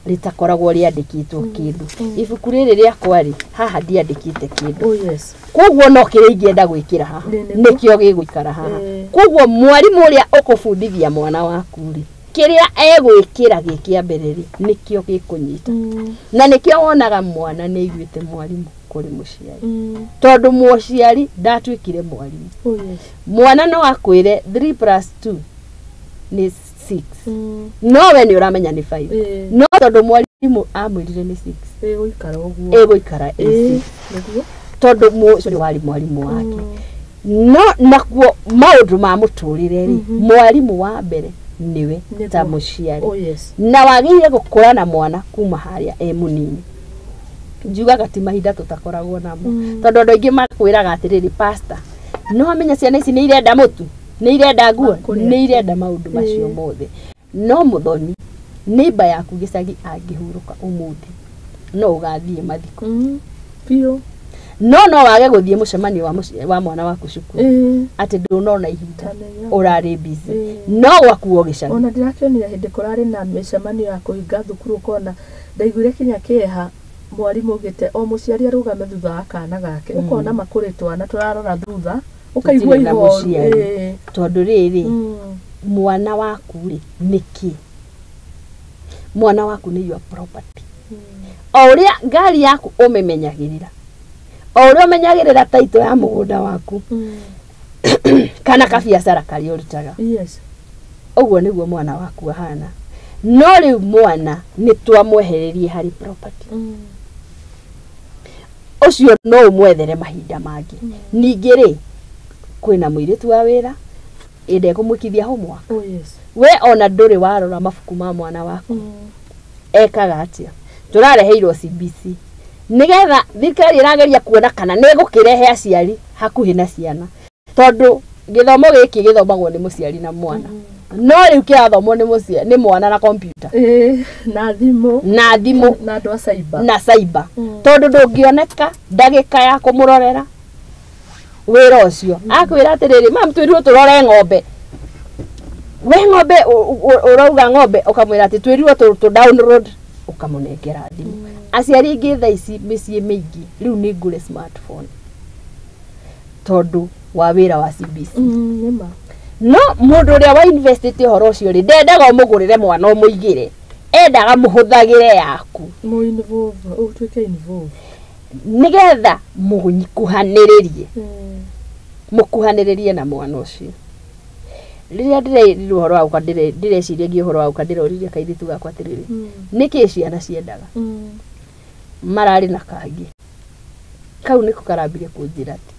rĩtakoragwo rĩandĩkĩtwo kĩndũ. Ibuku rĩrĩ rĩakwa rĩ, haha ndiandĩkĩte kĩndũ. Oh, yes. Koguo no kĩrĩa ingĩenda gwĩkĩra haha nĩkĩo gĩgũikara haha. Koguo mwarimũ ũrĩa ũkũbundithia mwana waku rĩ, kĩrĩa egwĩkĩra gĩ kĩa mbere rĩ, nĩkĩo gĩkũnyita. Na nĩkĩo wonaga mwana nĩ aiguĩte mwarimũ kũrĩ mũciari. Tondũ mũciari ndatuĩkire mwarimũ. Oh, yes. Mwana no akwĩre 3 + 2 nĩ 6. No we nĩ ũramenya nĩ 5. No tondũ mwarimũ amwĩrire nĩ 6. Ĩgũikara ũguo. Ĩgũikara ĩ 6. Tondũ ũcio warĩ mwarimũ wake. No nakuo maũndũ ma mũtũrĩre rĩ, mwarimũ wa mbere nĩwe ta mũciari. Oh, yes. Na wagĩrĩire gũkũra na mwana kuma harĩa e mũnini. Njugaga ti mahinda tũtakoragwo namo. Tondũ andũ aingĩ makwĩraga atĩrĩrĩ, pastor, no amenya ciana ici nĩ irenda mũtu, nĩ irenda nguo, nĩ irenda maũndũ macio mothe. No mũthoni, neighbor yaku gĩcagi angĩhurũka ũmũthĩ, no ũgathiĩ mathiko. Biũ. No no wage gũthiĩ mũcemanio wa mwana waku cukuru. Atĩ ndũnona ihinda, ũrarĩ busy. No gwakuo gĩcagi. Ona ndĩrakĩonire hĩndĩ kũrarĩ na mĩcemanio ya kũhinga thukuru, ũkona ndaiguire kinya kĩeha mwarimũ augĩte o mũciari arũgame thutha wa kana gake, ũkona makũrĩ twana tũrarora thutha, ũkaigua ihoru. Tondũ rĩrĩ, mwana waku rĩ, nĩkĩ? Mwana waku nĩ your property. O ũrĩa ngari yaku ũmĩmenyagĩrĩra, o ũrĩa ũmenyagĩrĩra title ya mũgũnda waku, kana kabiacara karĩa ũrutaga. Yes. Ũguo nĩguo mwana waku ahana. No rĩu mwana nĩ twamwehererie harĩ property. Ũcio no ũmwethere mahinda mangĩ. Ningĩ rĩ, kwĩna mũirĩtu wa wĩra ĩndĩ ekũmwĩkithia homework. Oh, yes. We ona ndũrĩ warora mabuku ma mwana waku. Ekaga atĩa? Tũrareheirwo CBC nĩgetha thirikari ĩrageria kuona kana nĩ ĩgũkĩrehe aciari hakuhĩ na ciana, tondũ gĩthomo gĩkĩ gĩthomagwo nĩ mũciari na mwana. No rĩu kĩrathomwo nĩ mũciari, nĩ mwana na kompiuta, na thimũ, na thimũ, na andũ a cyber, na cyber. Tondũ ndũngĩoneka ndagĩka ya kũmũrorera wĩra ũcio. Akwĩra atĩrĩrĩ, mam, twĩrirwo tũrore ng'ombe. We ng'ombe ũrauga ng'ombe, ũkamwĩra atĩ twĩrirwo tũ download Ũkamũnengera thimũ. Aciari aingĩ thaa ici mĩciĩ mĩingĩ rĩu nĩ ngũre smartphone tondũ wa wĩra wa CBC. Nĩma. No mũndũ ũrĩa wa investite ũhoro ũcio rĩ, ndendaga ũmũgũrĩre mwana ũmũigĩre, endaga mũhũthagĩre yaku. Mũ involve, ũtuĩke involve. Nĩgetha mũkuhanĩrĩrie. Mũkuhanĩrĩrie na mwana ũcio. Rĩrĩa ndĩrerirwo ũhoro wa gũka, ndĩreciragia ũhoro wa gũka, ndĩroririe kairĩtu gakwa atĩrĩrĩ, nĩkĩĩ ciana ciendaga? Mararĩ na kangĩ kau nĩko karambire kũnjĩra atĩ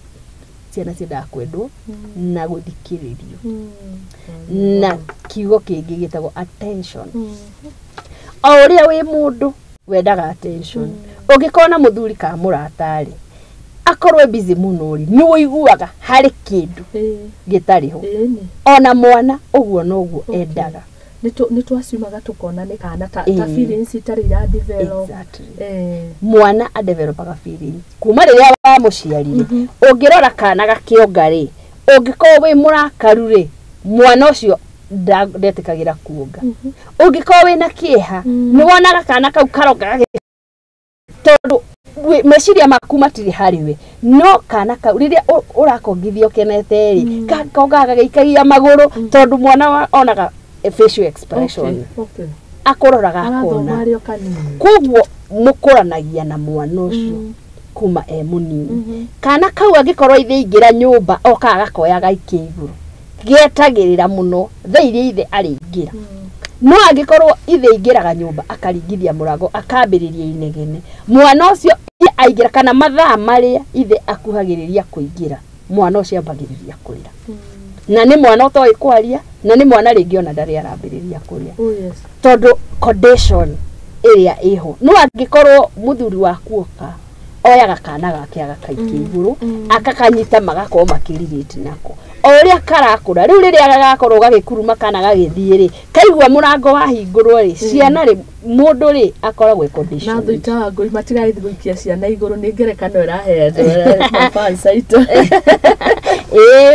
ciana ciendaga kwendwo na gũthikĩrĩrio na kiugo kĩngĩ gĩtagwo attention. O ũrĩa wĩ mũndũ wendaga attention, ũngĩkorwo na mũthuri kana mũrata-rĩ, akorwo e busy mũno rĩ, nĩ ũiguaga harĩ kĩndũ gĩtarĩ ho. Ona mwana ũguo noguo endaga. Nĩ twaciumaga tũkona nĩ kana ta feelings itarĩ ira develop. Exactly. Mwana adevelopaga feelings kuma rĩrĩa wamũciarire. Ũngĩrora kana gakĩonga rĩ, ũngĩkorwo wĩ mũrakaru rĩ, mwana ũcio ndetĩkagĩra kuonga. Ũngĩkorwo wĩna kĩeha, nĩ wonaga kana kau karonga tondũ meciria maku matirĩ harĩ we, no kana kau rĩrĩa ũrakongithia ũkenete rĩ, gakongaga gagĩikagia magũrũ tondũ mwana onaga facial expression. Akũroraga akona. Koguo mũkũranagia na mwana ũcio kuma e mũnini. Kana kau angĩkorwo ithe aingĩra nyũmba okaga gakoya gaikia igũrũ, getagĩrĩra mũno thaa iria ithe arĩingĩra. No angĩkorwo ithe aingĩraga nyũmba akaringithia mũrango akambĩrĩria inegene, mwana ũcio aingĩra kana mathaa marĩa ithe akuhagĩrĩria kũingĩra, mwana ũcio ambagĩrĩria kũrĩra. Na nĩ mwana ũtoĩ kwaria, na nĩ mwana rĩngĩ ona ndarĩ arambĩrĩria kũrĩa. Tondũ condition ĩrĩa ĩho. No angĩkorwo mũthuri waku oka, oyaga kana gake agakaikia igũrũ, akakanyita magakorwo makĩrirĩte nako. O ũrĩa karakũra, rĩu rĩrĩa gagakorwo gagĩkuruma kana gagĩthiĩ rĩ, kaigua mũrango wahingũrwo rĩ, ciana rĩ, mũndũ rĩ akoragwo e condition. Na thũ itawa ngũi matigathiĩ gũikia ciana igũrũ, nĩ ngerekano ĩraheanwo mafans aitũ.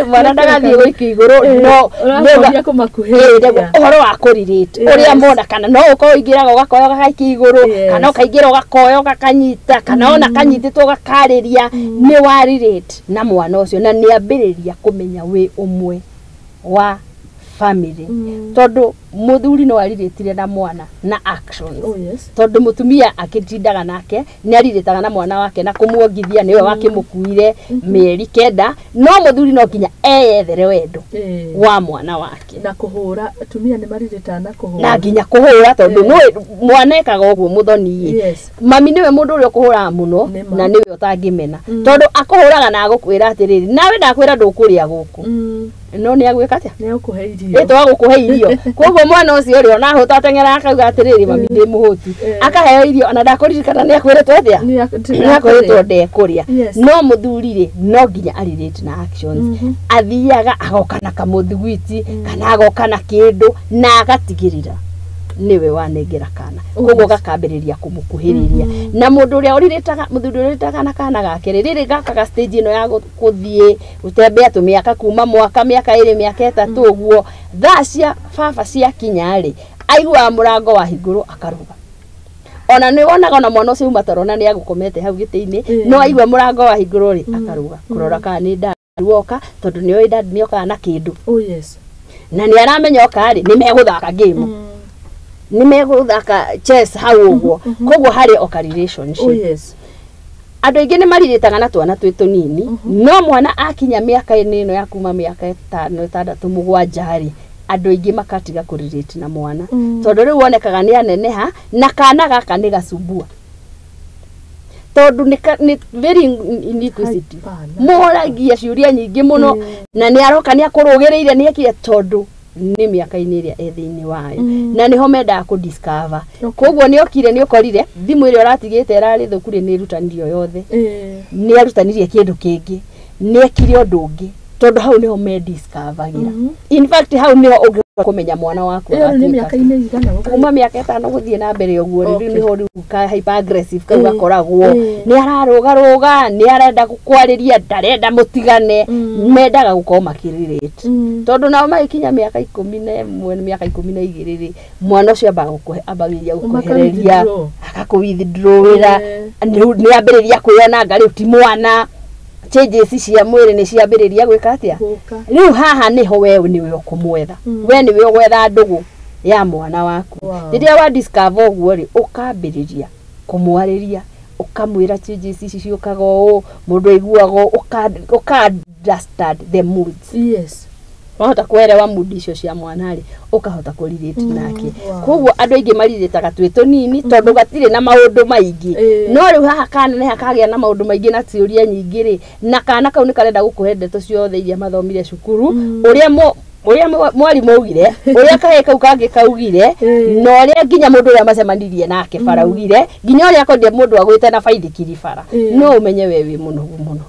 Mwana ndagathiĩ gũikia igũrũ, no ũracoria kũmakuhĩrĩria. Ũhoro wa kũrirĩte, ũrĩa mona kana no ũkorwo ũingĩraga ũgakoya ũgagaikia igũrũ, kana ũkaingĩra ũgakoya ũgakanyita, kana ona kanyitĩtwo ũgakarĩria, nĩ warirĩte na mwana ũcio na nĩ ambĩrĩria kũmenya wĩ ũmwe wa family. Tondũ mũthuri no arirĩtire na mwana na actions. Tondũ mũtumia akĩtindaga nake nĩ arirĩtaga na mwana wake na kũmuongithia nĩwe wakĩmũkuire mĩeri 9, no mũthuri no nginya eyethere wendo wa mwana wake. Na kũhũra, atumia nĩ marirĩtaga na kũhũra. Na nginya kũhũra tondũ nĩ mwana ekaga ũguo mũthoni. Mami nĩwe mũndũ ũrĩa ũkũhũraga mũno na nĩwe ũtangĩmena. Tondũ akũhũraga na agũkwĩra atĩrĩrĩ, nawe ndakwĩra ndũkũrĩa gũkũ. No nĩ agwĩka atĩa? Nĩ agũkũhe irio. Ĩ to agũkũhe irio. Koguo mwana ũcio rĩ, ona ahũta ateng'eraga akauga atĩrĩrĩ, mami ndĩ mũhũtu. Akaheo irio ona ndakũririkana nĩ akwĩrĩtwo atĩa? Nĩ akwĩrĩtwo ndekũrĩa. No mũthuri rĩ, no nginya arirĩte na actions. Athiaga agoka na kamũthugwiti kana agoka na kĩndũ na agatigĩrĩra nĩwe wanengera kana. Koguo gakambĩrĩria kũmũkuhĩrĩria. Na mũndũ ũrĩa ũrirĩtaga, mũthuri ũrĩa ũrirĩtaga na kana gake rĩ, rĩrĩ gakaga stage ĩno ya gũthiĩ gũtembea tũmĩaka kuma mwaka, mĩaka 2, mĩaka 3 ũguo, thaa cia baba ciakinya rĩ, aiguaga mũrango wahingũrwo akaruga. Ona nĩ wonaga ona mwana ũcio uma toro na nĩ agũkomete hau gĩtĩ-inĩ, no aigua mũrango wahingũrwo rĩ, akaruga kũrora kana nĩ dad woka, tondũ nĩ oĩ dad nĩ okaga na kĩndũ. Na nĩ aramenya oka rĩ, nĩ megũthaka game. Nĩ megũthaka chess hau ũguo. Koguo harĩ oka relationship. Andũ aingĩ nĩ marirĩtaga na twana twĩ tũnini, no mwana akinya mĩaka-inĩ ĩno ya kuma mĩaka 5, 6, 7 rĩ, andũ aingĩ makatiga kũrirĩte na mwana. Tondũ rĩu wonekaga nĩ aneneha na kana gaka nĩ gacumbua. Tondũ nĩ very inquisitive. Moragia ciũria nyingĩ mũno na nĩ aroka nĩ akũrũgĩrĩire nĩ ekire tondũ nĩ mĩaka-inĩ ĩrĩa ĩ thĩinĩ wayo. Na nĩho mendaga kũ discover. Koguo nĩ okire nĩ ũkorire thimũ ĩrĩa ũratigĩte ĩrarĩ thũku rĩ, nĩ ĩrutanirio yothe. Nĩ arutanirie kĩndũ kĩngĩ, nĩ ekire ũndũ ũngĩ. Tondũ hau nĩho mediscoveragĩra. In fact hau nĩho ũngĩhota kũmenya mwana waku Ĩyo nĩ aratuĩka mĩaka-inĩ ĩigana ũguo? Kuma mĩaka 5 gũthiĩ na mbere ũguo rĩ, rĩu Okay. nĩho rĩu ka hyper aggressive kau gakoragwo. Nĩ ararũgarũga, nĩ arenda gũkwarĩria, ndarenda mũtigane, mendaga gũkorwo makĩrelate. Tondũ nao magĩkinya mĩaka 11, mĩaka 12 rĩ, mwana ũcio ambaga ambagĩrĩria gũkwehereria, Ũmaka-withdraw. agakũ-withdrawĩra. Nĩ ambĩrĩria kwĩona anga rĩu ti mwana, changes cia mwĩrĩ nĩ ciambĩrĩria gwĩka atĩa? Gũka. Rĩu haha nĩho we nĩwe ũkũmwetha, we nĩwe ũgwetha ndũgũ ya mwana waku. Rĩrĩa wa discover ũguo rĩ, ũkambĩrĩria kũmwarĩria, ũkamwĩra changes ici ciũkaga ũũ, mũndũ aiguaga ũũ, ũka understand the moods. Wahota kuelewa mood icio cia mwana rĩ, ũkahota kũ-relate nake. Koguo andũ aingĩ marirĩtaga twĩ tũnini tondũ gatirĩ na maũndũ maingĩ. No rĩu haha kaneneha kagĩa na maũndũ maingĩ na ciũria nyingĩ rĩ, na kana kau nĩ karenda gũkũhe ndeto ciothe iria mathomire cukuru, ũrĩa ũrĩa mwarimũ augire, ũrĩa kahĩĩ kau kangĩ kaugire, na ũrĩa nginya mũndũ ũrĩa macemanirie nake bara augire, nginya ũrĩa akorire mũndũ agwĩte na baithikiri bara. No ũmenye we wĩ mũnogu mũno.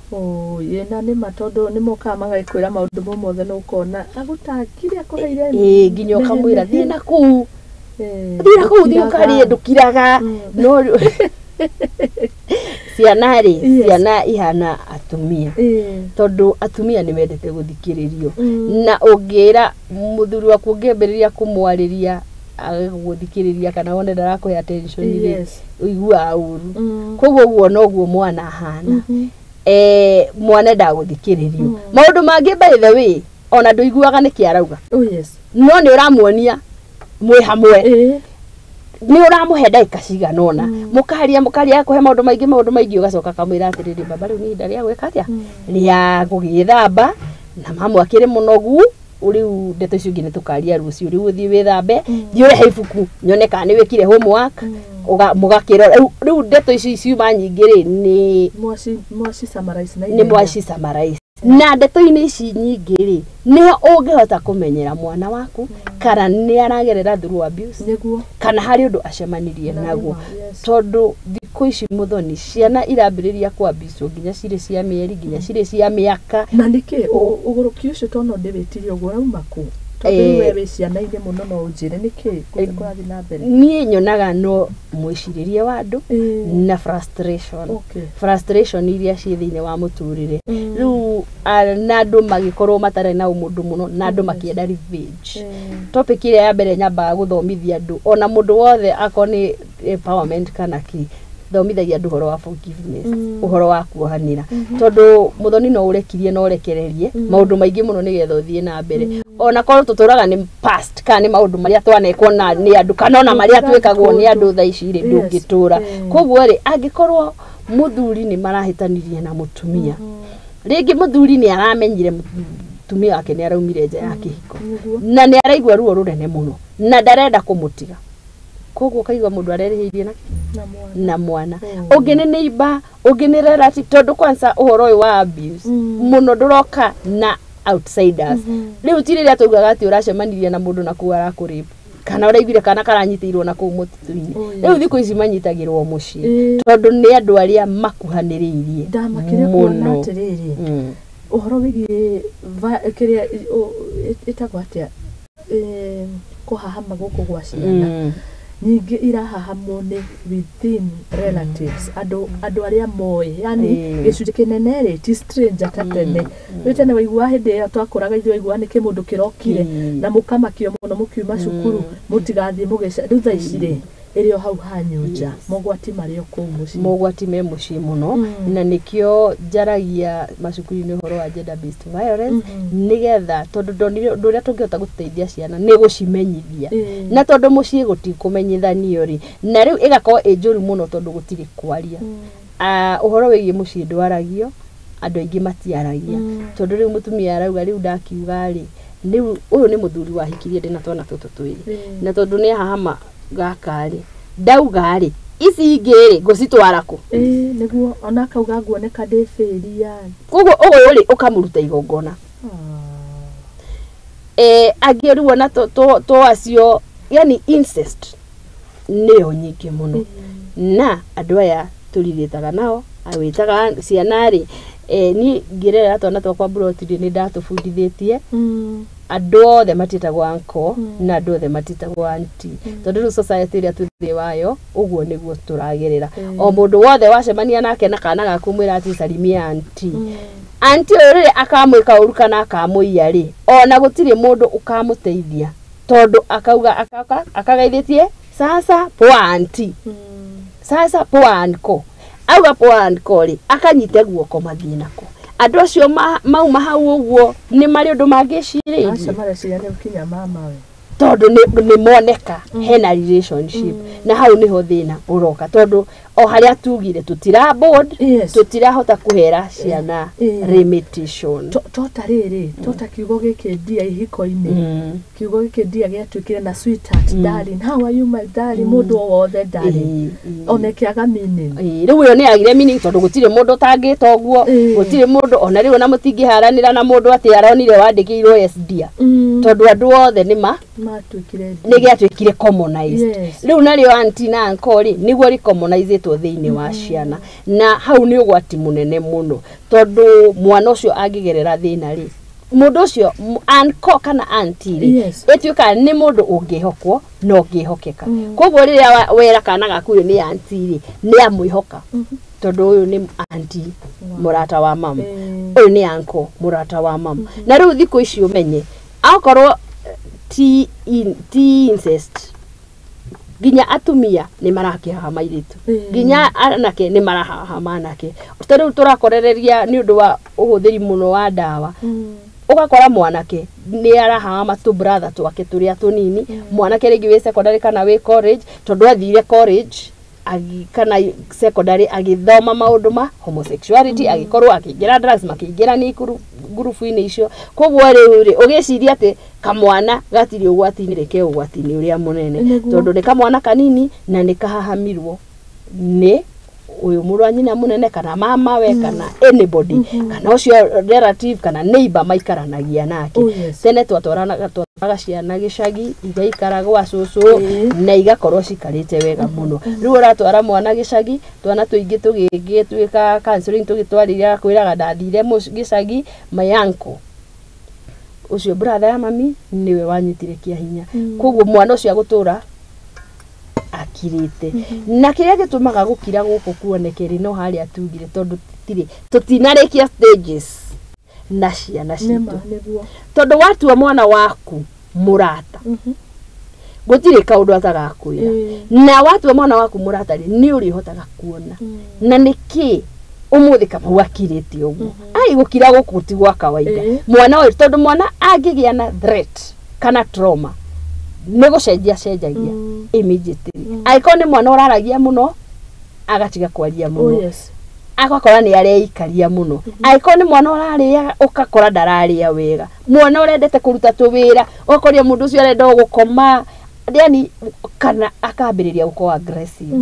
Ĩ na nĩ ma, tondũ nĩ mokaga magagĩkwĩra maũndũ mo mothe na ũkona agũtangire akũheire. Ĩ nginya ũkamwĩra thiĩ na kũu, thiĩ na kũu, thiĩ ũkarĩe, ndũkiraga. No rĩu ciana rĩ, ciana ihana atumia, tondũ atumia nĩ mendete gũthikĩrĩrio. Na ũngĩra mũthuri waku, ũngĩambĩrĩria kũmwarĩria age gũgũthikĩrĩria kana wone ndarakũhe attention rĩ, ũiguaga ũru. Koguo ũguo noguo mwana ahana. Mwana endaga gũthikĩrĩrio. Maũndũ mangĩ, by the way, ona ndũiguaga nĩkĩ arauga, no nĩ ũramuonia mwĩ hamwe, nĩ ũramũhe ndagĩka cigana ũna, mũkaria mũkaria, akũhe maũndũ maingĩ, maũndũ maingĩ, ũgacoka akamwĩra atĩrĩrĩ, baba, rĩu nĩ ihinda rĩa gwĩka atĩa, rĩa gũgĩthamba, na mamu akĩrĩ mũnogu rĩu, ndeto icio ingĩ nĩ tũkaria rũciũ, rĩu ũthiĩ wĩthambe, thiĩ ũrehe ibuku nyone kana nĩ wĩkire homework. Mũgakĩrora rĩu ndeto ici ciuma nyingĩ rĩ, nĩ Mwaci summarize na nĩ ihenya. Mwaci summarize na ndeto-inĩ ici nyingĩ rĩ, nĩho ũngĩhota kũmenyera mwana waku kana nĩ aragerera through abuse, kana harĩ ũndũ acemanirie Na naguo. nĩma, yes. Tondũ thikũ ici, mũthoni, ciana irambĩrĩria kwambicwo nginya cirĩ cia mĩeri, nginya cirĩ cia mĩaka. Na nĩkĩ ũgũrũki ũcio tono ndĩwĩtirie ũguo ũrauma kũ? Tondũ rĩu we wĩ ciana-inĩ mũno, no ũnjĩre nĩkĩ kũrathiĩ na mbere? Niĩ nyonaga no mwĩcirĩrie wa andũ na frustration, frustration iria ciĩ thĩinĩ wa mũtũrĩre rĩu, na andũ magĩkorwo matarĩ na ũmũndũ mũno, na andũ makĩenda revenge. Topic ĩrĩa ya mbere nyambaga gũthomithia andũ, ona mũndũ wothe akorwo nĩ empowerment kana kĩ, thomithagia andũ ũhoro wa forgiveness, ũhoro wa kuohanĩra, tondũ mũthoni no ũrekirie na ũrekererie maũndũ maingĩ mũno nĩgetha ũthiĩ na mbere, ona korwo tũtũraga nĩ past kana nĩ maũndũ marĩa twanekwo na nĩ andũ, kana ona marĩa Ndũngĩthiĩ twĩkagwo nĩ kũndũ. andũ thaa ici rĩ, ndũngĩtũra. Koguo rĩ, angĩkorwo mũthuri nĩ marahĩtanirie na mũtumia, rĩngĩ mũthuri nĩ aramenyire mũtumia wake nĩ araumire nja ya kĩhiko, na nĩ araigua ruo rũnene mũno na ndarenda kũmũtiga, koguo ũkaigua mũndũ arerĩhĩirie na Na mwana. Na mwana. Ũngĩ nĩ neighbor, ũngĩ nĩ relative, tondũ kwanza ũhoro ũyũ wa abuse mũno ndũroka na outsiders. Rĩu ti rĩrĩa taugaga atĩ ũracemanirie na mũndũ na kũu arakũrape, kana ũraiguire kana karanyitĩirwo na kũu mũtitũ-inĩ. Rĩu thikũ ici manyitagĩrwo mũciĩ, tondũ nĩ andũ arĩa makuhanĩrĩirie Ndamakire kuona mũno. atĩrĩrĩ, ũhoro wĩgiĩ kĩrĩa ĩtagwo atĩa, kũhahama gũkũ gwa ciana, nyingĩ irahahamwo nĩ within relatives, andũ arĩa moĩ, yani gĩcunjĩ kĩnene rĩ ti stranger ta tene. Rĩu tene waiguaga, hĩndĩ ĩyo twakũraga ithuĩ, waiguaga nĩ kĩmũndũ kĩrokire na mũkamakio mũno mũkiuma cukuru mũtigathiĩ mũgĩca. Rĩu thaa ici rĩ, ĩrĩ o hau hanyu nja, mogwati marĩ o kũu mũciĩ. Mogwati me mũciĩ mũno, na nĩkĩo njaragia macukuru-inĩ ũhoro wa gender based violence, nĩgetha tondũ ndonire ũndũ ũrĩa tũngĩhota gũteithia ciana nĩ gũcimenyithia, na tondũ mũciĩ gũtikũmenyithanio rĩ, na rĩu ĩgakorwo ĩ njũru mũno tondũ gũtirĩ kwaria. Ũhoro wĩgiĩ mũciĩ ndwaragio, andũ aingĩ matiaragia, tondũ rĩu mũtumia arauga, rĩu ndakiuga rĩ, rĩu ũyũ nĩ mũthuri wahikirie ndĩna twana tũtũ twĩrĩ, na tondũ nĩ ahahama gaka rĩ, ndauga rĩ, ici ingĩ rĩ ngũcitwara kũ? Ĩĩ, nĩguo ona akauga nguoneka ndĩ bĩria. Koguo ũyũ rĩ, ũkamũruta igongona. Angĩ rĩu ona to acio, yani incest nĩyo nyingĩ mũno, na andũ aya tũrirĩtaga nao, wĩtaga ciana rĩ, Niĩ ngĩrerera twana twakwa mburoti-rĩ, nĩ ndatũbundithĩtie andũ othe matiĩtagwo uncle na andũ othe matiĩtagwo auntie, tondũ rĩu society ĩrĩa twĩ thĩinĩ wayo ũguo nĩguo tũragerera. O mũndũ wothe wacemania nake na kana gaku mwĩra atĩ salimia auntie. Auntie ũyũ rĩrĩa akamwĩka ũru kana akamũiya rĩ, ona gũtirĩ mũndũ ũkamũteithia, tondũ akauga akagaithĩtie sasa poa auntie, sasa poa uncle. Auga poa uncle rĩ, akanyite guoko mathiĩ nako. Andũ acio mauma hau ũguo nĩ marĩ ũndũ mangĩcirĩirie? Aca, mareciria nĩ kinya mama we. Tondũ nĩ moneka hena relationship, na hau nĩho thĩna ũroka, tondũ o harĩa tugire tũtira board, tũtirahota kũhera ciana limitation. Tota rĩrĩ, tota kiugo gĩkĩ ndia ihiko-inĩ, kiugo gĩkĩ ndia gĩatuĩkire na sweetheart, darling, how are you my darling, mũndũ o wothe darling, ona ĩkĩaga meaning. Ĩĩ, rĩu ĩyo nĩ yagire meaning tondũ gũtirĩ mũndũ ũtangĩta ũguo. Gũtirĩ mũndũ ona rĩu ona mũtingĩharanĩra na mũndũ atĩ aronire wandĩkĩirwo yes dear, tondũ andũ othe nĩ ma matuĩkire nĩ gĩatuĩkire commonized. Rĩu narĩo auntie na uncle rĩ, nĩguo rĩcommonizĩtwo thĩinĩ wa ciana, na hau nĩ ũgwati mũnene mũno, tondũ mwana ũcio angĩgerera thĩna rĩ, mũndũ ũcio uncle kana auntie rĩ, ĩtuĩkaga nĩ mũndũ ũngĩhokwo na ũngĩhokeka. Koguo rĩrĩa wera kana gaku ũyũ nĩ auntie rĩ, nĩ amwĩhoka, tondũ ũyũ nĩ auntie mũrata wa mama, ũyũ nĩ uncle mũrata wa mama. Na rĩu thikũ ici ũmenye akorwo ti incest, nginya atumia nĩ marakĩhahama airĩtu, nginya anake nĩ marahahama anake. Ta rĩu tũrakorereria nĩ ũndũ wa ũhũthĩri mũno wa ndawa, ũgakora mwanake nĩ arahama tũ brother twake tũrĩa tũnini, mwanake rĩngĩ wĩ secondary kana wĩ college, tondũ athire college kana secondary agĩthoma maũndũ ma homosexuality, agĩkorwo akĩingĩra drugs, makĩingĩra nĩ ngurubu-inĩ icio. Koguo rĩu rĩ, ũgĩciria atĩ kamwana gatirĩ ũgwati-inĩ, rĩ ke ũgwati-inĩ ũrĩa mũnene, tondũ nĩ kamwana kanini na nĩ kahahamirwo nĩ ũyũ mũrũ wa nyina mũnene kana mama we kana anybody kana ũcio relative kana neighbor maikaranagia nake. Tene twatwaranaga, twatwaraga ciana gĩcagi igaikara gwa cũcũ na igakorwo cikarĩte wega mũno. Rĩu ũratwara mwana gĩcagi, twana tũingĩ tũgĩgĩtuĩka counseling tũgĩtwarĩra kwĩraga ndathire gĩcagi, my uncle ũcio brother ya mami nĩwe wanyitire kĩa hinya. Koguo mwana ũcio agũtũra akirĩte, na kĩrĩa gĩtũmaga gũkira gũkũ kuoneke rĩ, no harĩa tugire, tondũ tũtirĩ tũtinarĩkia stages na ciana citũ. Nĩma nĩguo. Tondũ watua mwana waku mũrata, gũtirĩ kaũndũ atagakwĩra. Na watua mwana waku mũrata rĩ, nĩ ũrĩhotaga kuona na nĩkĩ ũmũthĩ Kamau akirĩte ũguo. Ai, gũkira gũkũ ti gwa kawaida. Mwana ũyũ, tondũ mwana angĩgĩa na threat kana trauma, nĩ gũcenjia cenjagia immediately. Angĩkorwo nĩ mwana ũraragia mũno, agatiga kwaria mũno, agakora nĩ areikaria mũno. Angĩkorwo nĩ mwana ũrarĩaga, ũgakora ndararĩa wega. Mwana ũrendete kũruta tũwĩra, ũgakoria mũndũ ũcio arenda o gũkoma, yani kana akambĩrĩria gũkorwo aggressive,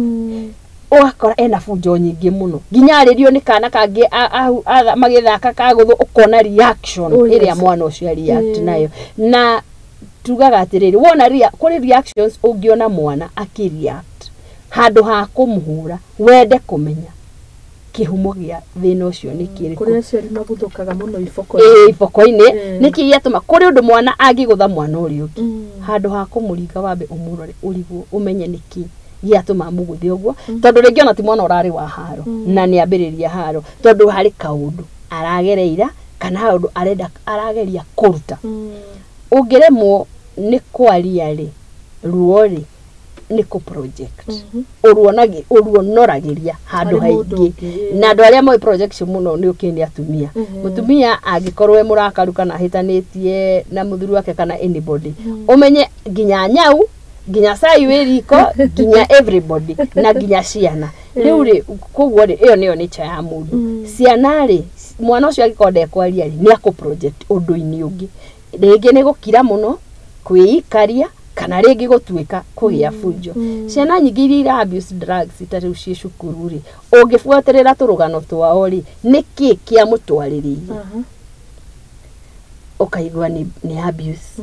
ũgakora ena bunjo nyingĩ mũno, nginya arĩrio nĩ kana kangĩ magĩthaka kagũthwo, ũkona reaction ĩrĩa mwana ũcio react nayo. Na tugaga atĩrĩrĩ, wona kũrĩ reactions ũngĩona mwana akĩreact, handũ ha kũmũhũra wende kũmenya kĩhumo gĩa thĩna ũcio nĩ kĩrĩkũ. Kũrĩa aciari maguthũkaga mũno iboko. Ĩĩ, iboko-inĩ. Nĩkĩ gĩatũma kũrĩ ũndũ mwana angĩgũtha mwana ũrĩa ũngĩ, handũ ha kũmũringa wambe ũmũrore, ũrigwo ũmenye nĩkĩ gĩatũma mũgũthe ũguo, tondũ rĩngĩ ona ti mwana ũrarĩ wa haro na nĩ ambĩrĩria haro tondũ harĩ kaũndũ aragereira kana kaũndũ arenda arageria kũruta. Ũngĩremwo nĩ kwaria rĩ, ruo rĩ nĩ kũ project ũruonoragĩria handũ Harĩ mũndũ haingĩ. ũngĩ, ĩĩ. Na andũ arĩa moĩ projection mũno nĩ ũkĩ nĩ atumia. Mũtumia angĩkorwo e mũrakaru kana ahĩtanĩtie na mũthuri wake kana anybody, ũmenye nginya nyau, nginya cai wĩ riko, nginya everybody na nginya ciana rĩu rĩ. Koguo rĩ, ĩyo nĩyo nature ya mũndũ. Ciana rĩ, mwana ũcio angĩkorwo ndekwaria rĩ, nĩ akũ project ũndũ-inĩ ũngĩ, rĩngĩ nĩ gũkira mũno, kwĩikaria, kana rĩngĩ gũtuĩka kũgĩa bunjo. Ciana nyingĩ iria ira abuse drugs ta rĩu ciĩ cukuru rĩ, ũngĩbuatĩrĩra tũrũgano twao rĩ, nĩkĩ kĩamũtwarĩrĩirie, ũkaigua nĩ abuse.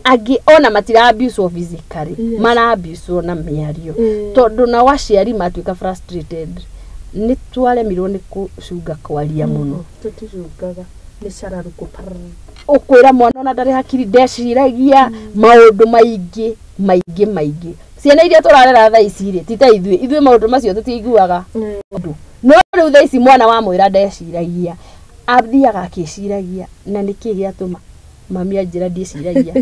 Angĩ ona matira abuse physically, mara abuse na mĩario, tondũ nao aciari matuĩka frustrated. Nĩ twaremirwo nĩ kũcunga kwaria mũno. Tũticungaga nĩ cararũkũ. Ũkwĩra mwana ona ndarĩ hakiri, ndeciragia maũndũ maingĩ maingĩ maingĩ. Ciana iria tũrarera thaa ici rĩ, ti ta ithuĩ, ithuĩ maũndũ macio tũtiiguaga ũndũ. No rĩu thaa ici mwana wamwĩra ndeciragia, athiaga akĩciragia, na nĩkĩ gĩatũma mami anjĩra ndiĩciragia?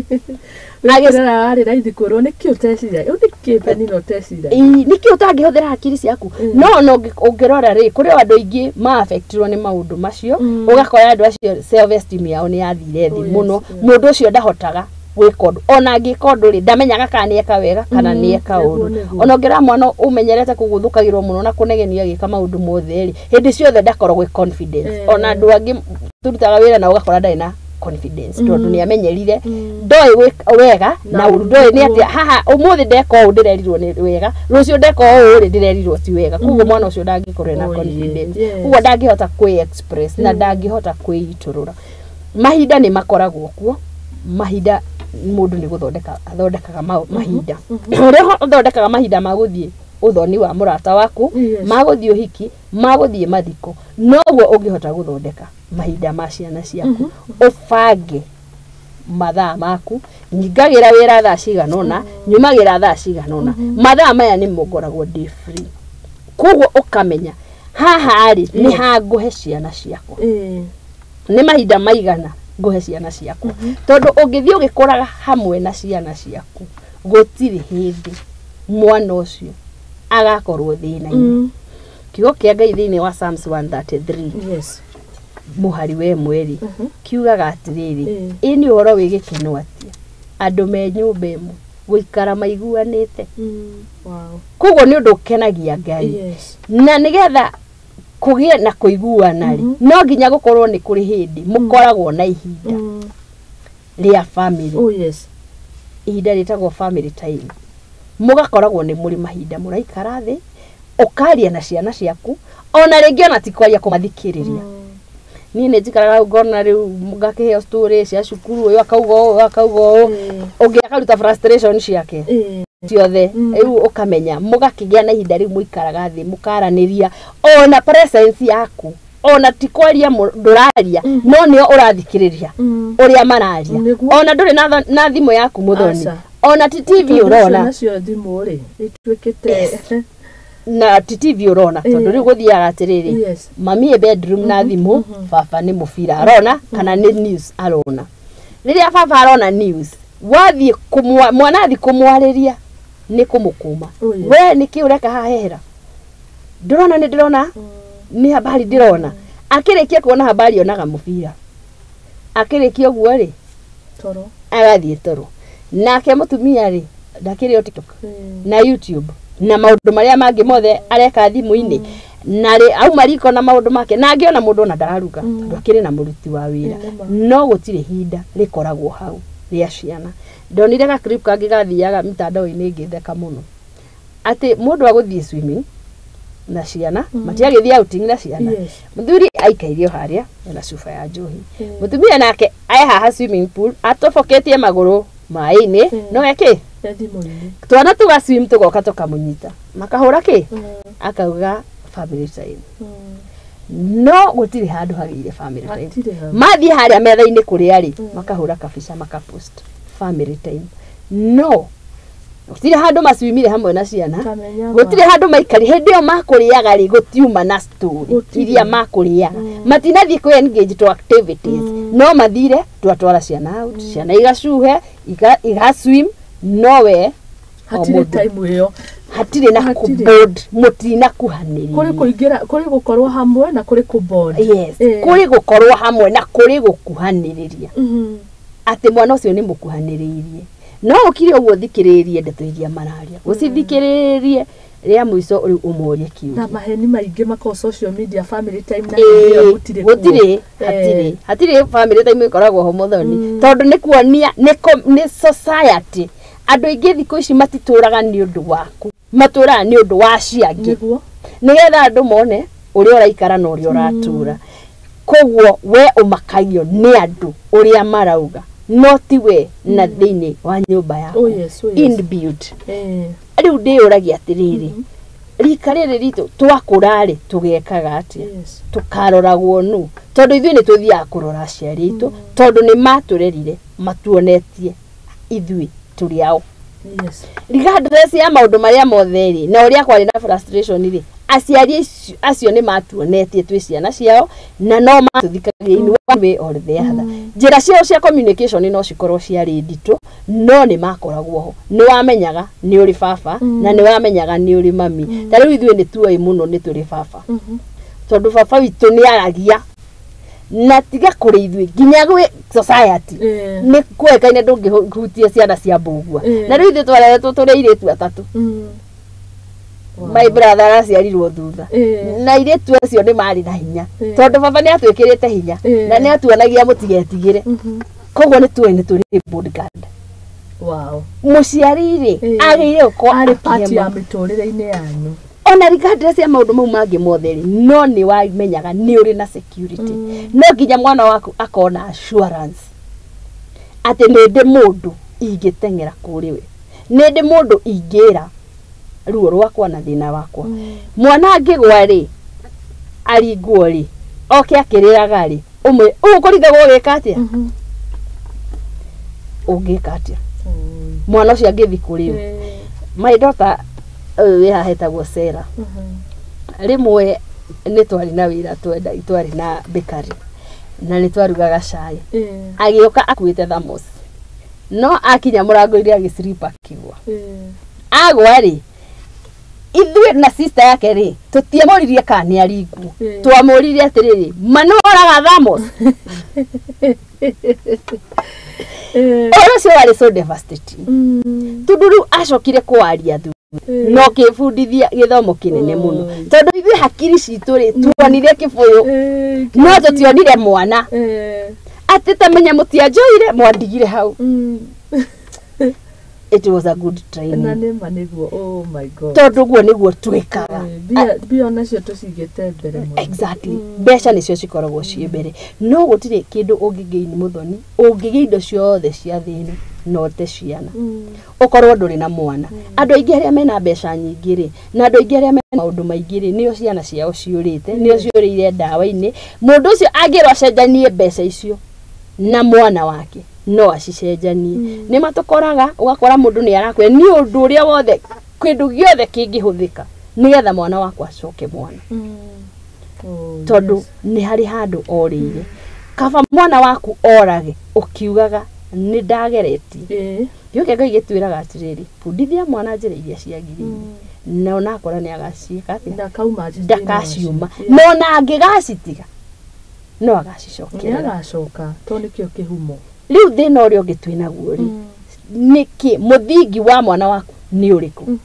Arĩ raithi kwĩrwo nĩkĩ ũteciragia, nĩkĩ Penina ũteciragia? Nĩkĩ ũtangĩhũthĩra hakiri ciaku? No ona ũngĩrora rĩ, kũrĩ andũ aingĩ ma-affectirwo nĩ maũndũ macio, ũgakora andũ acio self esteem yao nĩ yathire thĩ mũno. Mũndũ ũcio ndahotaga gwĩka ũndũ, ona angĩka ũndũ rĩ, ndamenyaga kana nĩeka wega kana nĩeka ũru. Ona ũngĩra mwana ũmenyerete kũgũthũkagĩrwo mũno na kũnegenio agĩka maũndũ mothe rĩ, hĩndĩ ciothe ndakoragwo e confidence. Ona andũ angĩ tũrutaga wĩra nao ũgakora ndarĩ na confidence, tondũ nĩ amenyerire ndoĩ wega na ũru, ndoĩ nĩ atĩa haha ũmũthĩ ndeka ũũ ndĩrerirwo nĩ wega, rũciũ ndeka ũũ rĩ ndĩrerirwo ti wega. Koguo mwana ũcio ndangĩkorwo na confidence, koguo ndangĩhota kwĩ express na ndangĩhota kwĩitũrũra. Mahinda nĩ makoragwo kuo, mahinda mũndũ nĩ gũthondeka athondekaga mahinda, ũrĩa ũthondekaga mahinda ma gũthiĩ ũthoni wa mũrata waku, ma gũthiĩ ũhiki, ma gũthiĩ mathiko, noguo ũngĩhota gũthondeka mahinda ma ciana ciaku. Ũbange mathaa maku, nyingagĩra wĩra thaa cigana ũna, nyumagĩra thaa cigana ũna, mathaa maya nĩmo ngoragwo ndĩ free. Koguo ũkamenya haha rĩ nĩ hangũhe ciana ciakwa, nĩ mahinda maigana ngũhe ciana ciakwa, tondũ ũngĩthiĩ ũgĩkũraga hamwe na ciana ciaku, gũtirĩ hĩndĩ mwana ũcio agakorwo thĩna-inĩ. Kiugo kĩa Ngai thĩinĩ wa Psalms 133 mũhari wa 1 kiugaga atĩrĩrĩ, ĩ nĩ ũhoro wĩ gĩkeno atĩa andũ me nyũmba ĩmwe gũikara maiguanĩte. Koguo nĩ ũndũ ũkenagia Ngai. Na nĩgetha kũgĩe na kũiguana rĩ, no nginya gũkorwo nĩ kũrĩ hĩndĩ mũkoragwo na ihinda rĩa family. Ihinda rĩtagwo family time. Mũgakoragwo nĩ mũrĩ mahinda mũraikara thĩ, ũkaria na ciana ciaku, ona rĩngĩ ona ti kwaria, kũmathikĩrĩria. Niĩ nĩ njikaraga hau ngona rĩu ngakĩheo story cia cukuru, ũyũ akauga ũũ, akauga ũũ, ũngĩ akaruta frustration ciake ciothe. Rĩu ũkamenya mũgakĩgĩa na ihinda rĩu mũikaraga thĩ mũkaranĩria, ona presence yaku, ona ti kwaria ndũraria, no nĩo ũrathikĩrĩria ũrĩa mararia. Ona ndũrĩ na thimũ yaku mũthoni, ona ti TV ũrona na ti TV ũrona, tondũ rĩu gũthiaga atĩrĩrĩ, mami e bedroom na thimũ, baba nĩ mũbira arona kana nĩ news arona. Rĩrĩa baba arona news, wathiĩ mwana athiĩ kũmwarĩria nĩ kũmũkũma, we nĩkĩ ũreka haha hehera, ndũrona nĩ ndĩrona nĩ habari ndĩrona. Akĩrĩkia kuona habari onaga mũbira, akĩrĩkia ũguo rĩ agathiĩ toro. Nake mũtumia rĩ ndakĩrĩ o TikTok na YouTube na maũndũ marĩa mangĩ mothe areka thimũ-inĩ, na rĩ auma riko na maũndũ make, na angĩona mũndũ ona ndararuga tondũ akĩrĩ na mũruti wa wĩra. No gũtirĩ ihinda rĩkoragwo hau rĩa ciana. Ndonire ga clip kangĩ gathiaga mitandao-inĩ ngĩtheka mũno, atĩ mũndũ agũthiĩ swimming na ciana, matiagĩthiĩ outing na ciana. Mũthuri aikaire o harĩa ena cuba ya njohi, mũtumia nake e haha swimming pool atoboketie magũrũ maĩ-inĩ, no eke twana tuga swim tugoka tukamũnyita makahũra kĩ, akauga family time. No gũtirĩ handũ hagĩire family time. Mathiĩ harĩa metha-inĩ kũrĩa rĩ, makahũra kabica makapost family time. No gũtirĩ handũ macwimire hamwe na ciana, gũtirĩ handũ maikari hĩndĩ ĩyo makũrĩaga rĩ, gũtiuma na story iria makũrĩaga, matinathiĩ kwĩ engage to activities, no mathire twatwara ciana out, ciana igacuhe igaswim, no we hatirĩ time ĩyo, hatirĩ na kũbond, mũtinakuhanĩria, kũrĩ kũingĩra, kũrĩ gũkorwo hamwe na kũrĩ kũbond. Yes, kũrĩ gũkorwo hamwe na kũrĩ gũkuhanĩrĩria, atĩ mwana ũcio nĩ mũkuhanĩrĩirie. No ũkire ũguo thikĩrĩrie ndeto iria mararia, ũcithikĩrĩrie rĩa mũico rĩu ũmorie kiũria. Na maheni maingĩ makorwo social media family time na hĩndĩ ĩyo gũtirĩ, hatirĩ hatirĩ family time ĩkoragwo ho mũthoni, tondũ nĩ kuonia nĩ society. Andũ aingĩ thikũ ici matitũraga nĩ ũndũ waku, matũraga nĩ ũndũ wa acio angĩ, nĩgetha andũ mone ũrĩa ũraikara na ũrĩa ũratũra. Koguo we ũmakagio nĩ andũ ũrĩa marauga, no ti we na thĩinĩ wa nyũmba yaku. Inbuilt. Rĩu ndĩyũragia atĩrĩrĩ, Rika rĩrĩ ritũ twakũra rĩ tũgekaga atĩa? Tũkaroragwo nũ? Tondũ ithuĩ nĩ tũthiaga kũrora aciari aitũ tondũ nĩ matũrerire matuonetie ithuĩ tũrĩ ao. Regardless ya maũndũ marĩa mothe rĩ na ũrĩa kwarĩ na frustration rĩ aciari acio nĩ matuonetie twĩ ciana ciao na no matũthikagĩrĩria in one way or the other. Njĩra ciao cia communication no cikorwo ciarĩ nditũ no nĩ makoragwo ho. Nĩ wamenyaga nĩ ũrĩ baba na nĩ wamenyaga nĩ ũrĩ mami. Ta rĩu ithuĩ nĩ tuoĩ mũno nĩ tũrĩ baba tondũ baba witũ nĩ aragia na tiga kũrĩ ithuĩ nginya gwĩ society nĩ kũĩkaine ndũngĩhutia ciana cia mbũgua. Na rĩu ithuĩ twareretwo tũrĩ airĩtu atatũ. My brother araciarirwo thutha na airĩtu acio nĩ marĩ na hinya tondũ baba nĩ atwĩkĩrĩte hinya na nĩ atuonagia mũtigetigĩre. Koguo nĩ tuoĩ nĩ tũrĩ bodyguard. Mũciari rĩ agĩrĩire gũkorwo arĩ part ya mĩtũrĩre-inĩ yanyu ona regardless ya maũndũ mau mangĩ mothe rĩ no nĩ wamenyaga nĩ ũrĩ na security. No nginya mwana waku akona assurance atĩ nĩ ndĩ mũndũ ingĩteng'era kũrĩ we, nĩ ndĩ mũndũ ingĩra ruo rwakwa na thĩna wakwa. Mwana angĩgwa rĩ aringwo rĩ oke akĩrĩraga rĩ ũmwe ũguo kũringagwo ũgĩka atĩa? Ũngĩka atĩa mwana ũcio angĩthiĩ kũrĩ we? My daughter ũyũ wĩ haha etagwo Sarah. Rĩmwe nĩ twarĩ na wĩra twarĩ na bakery na nĩ twarugaga cai. Agĩũka akuĩte thermos no akinya mũrango-inĩ agĩslip akĩgwa. Agwa rĩ ithuĩ na sister yake rĩ tũtiamũririe kana nĩ aringwo. Twamũririe atĩrĩrĩ ma nĩ woraga thermos? Ũhoro ũcio warĩ so devastating tondũ rĩu acokire kwaria thutha no kĩbundithia gĩthomo kĩnene mũno tondũ ithuĩ hakiri citũ rĩ tuonire kĩbũyũ no tũtionire mwana atĩ ta menya mũtianjoire mwandigire hau. It was a good training. Na nĩ ma nĩguo. Oh my God. Tondũ guo nĩguo twĩkaga. Mbia onacio tũcigĩte mbere mũno. Exactly. Mbeca nĩcio cikoragwo ciĩ mbere. No gũtirĩ kĩndũ ũngĩgain mũthoni, ũngĩgĩa indo ciothe cia thĩ ĩno no te ciana. Ũkorwo ndũrĩ na mwana. Andũ aingĩ arĩa mena mbeca nyingĩ rĩ na andũ aingĩ arĩa mena maũndũ maingĩ rĩ nĩo ciana ciao ciũrĩte, nĩo ciũrĩire ndawa-inĩ. Mũndũ ũcio angĩrwo acenjanie mbeca icio na mwana wake no acicenjanie. Nĩ matũkoraga ũgakora mũndũ nĩ arakwĩra nĩ ũndũ ũrĩa wothe kĩndũ gĩothe kĩngĩhũthĩka nĩgetha mwana wakwa acoke mwana. Tondũ nĩ harĩ handũ orĩire. Kaba mwana waku orage ũkiugaga nĩ ndageretie. Gĩũke Ngai gĩtwĩraga atĩrĩrĩ bundithia mwana njĩra iria ciagĩrĩire na onakora nĩ agaciĩka atĩa ndakaciuma no ona angĩgacitiga no agacicokerera. Nĩ agacoka tondũ nĩkĩo kĩhumo. Rĩu thĩna ũrĩa ũngĩ twĩ naguo rĩ nĩkĩ mũthingi wa mwana waku nĩ ũrĩkũ?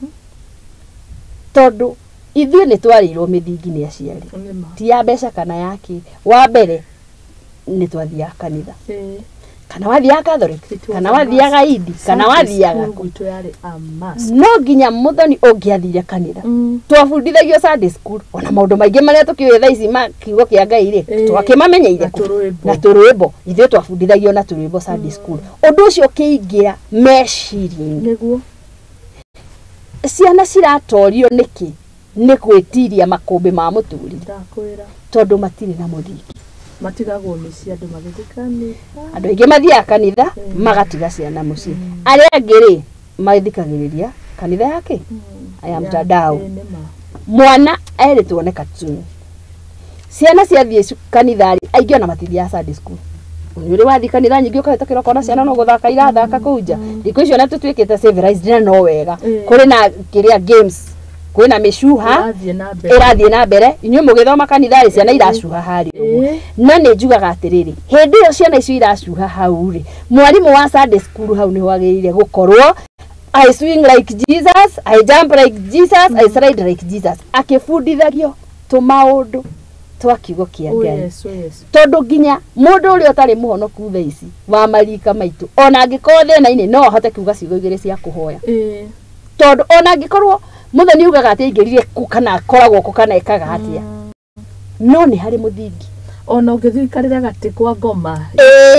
Tondũ ithuĩ nĩ twarĩirwo mĩthingi nĩ aciari ti ya mbeca kana ya kĩ. Wa mbere nĩ twathiaga kanitha kana wathiaga Catholic kana wathiaga Indi kana wathiaga no nginya mũthoni ũngĩathire kanitha. Twabundithagio Sunday school ona maũndũ maingĩ marĩa tũkĩũĩ thaa ici ma kiugo kĩa Ngai rĩ twakĩmamenyeire na tũrwĩmbo. Ithuĩ twabundithagio na tũrwĩmbo Sunday school. Ũndũ ũcio ũkĩingĩra meciria-inĩ. Nĩguo ciana ciratorio nĩkĩ? Nĩ gwĩtiria makũmbĩ ma mũtũrĩre tondũ matirĩ na mũthingi. Matigagwo mĩciĩ andũ magĩthiĩ kanitha. Andũ aingĩ mathiaga kanitha magatiga ciana mũciĩ. Arĩa angĩ rĩ mathikagĩrĩria kanitha yake ya mtandao. Mwana erĩtwo nĩ cartoon. Ciana ciathiĩ kanitha rĩ aingĩ ona matithiaga Sunday school. Nĩ ũrĩ wathiĩ kanitha nyingĩ ũkahĩtũkĩra ũkona ciana no gũthaka irathaka kũu nja. Thikũ icio ona tũtuĩkĩte civilized na no wega. Kũrĩ na kĩrĩa games kwĩna mĩcuha ĩrathiĩ na mbere. Inyuĩ mũgĩthoma kanitha rĩ ciana iracuha harĩa ũguo. Na nĩ njugaga atĩrĩrĩ hĩndĩ ĩyo ciana icio iracuha hau rĩ mwarimũ wa Sunday school hau nĩho agĩrĩire gũkorwo I swing like Jesus, I jump like Jesus, I slide like Jesus akĩbundithagio tũmaũndũ twa kiugo kĩa Ngai. Tondũ nginya mũndũ ũrĩa ũtarĩ mũhonoku thaa ici wa marika maitũ ona angĩkorwo thĩna-inĩ no ahote kuuga ciugo igĩrĩ cia kũhoya. Tondũ ona angĩkorwo mũthoni ugaga atĩ aingĩrire kũ kana akoragwo kũ kana ekaga atĩa no nĩ harĩ mũthingi. Ona ũngĩthiĩ ũikarĩre gatĩ kwa ngoma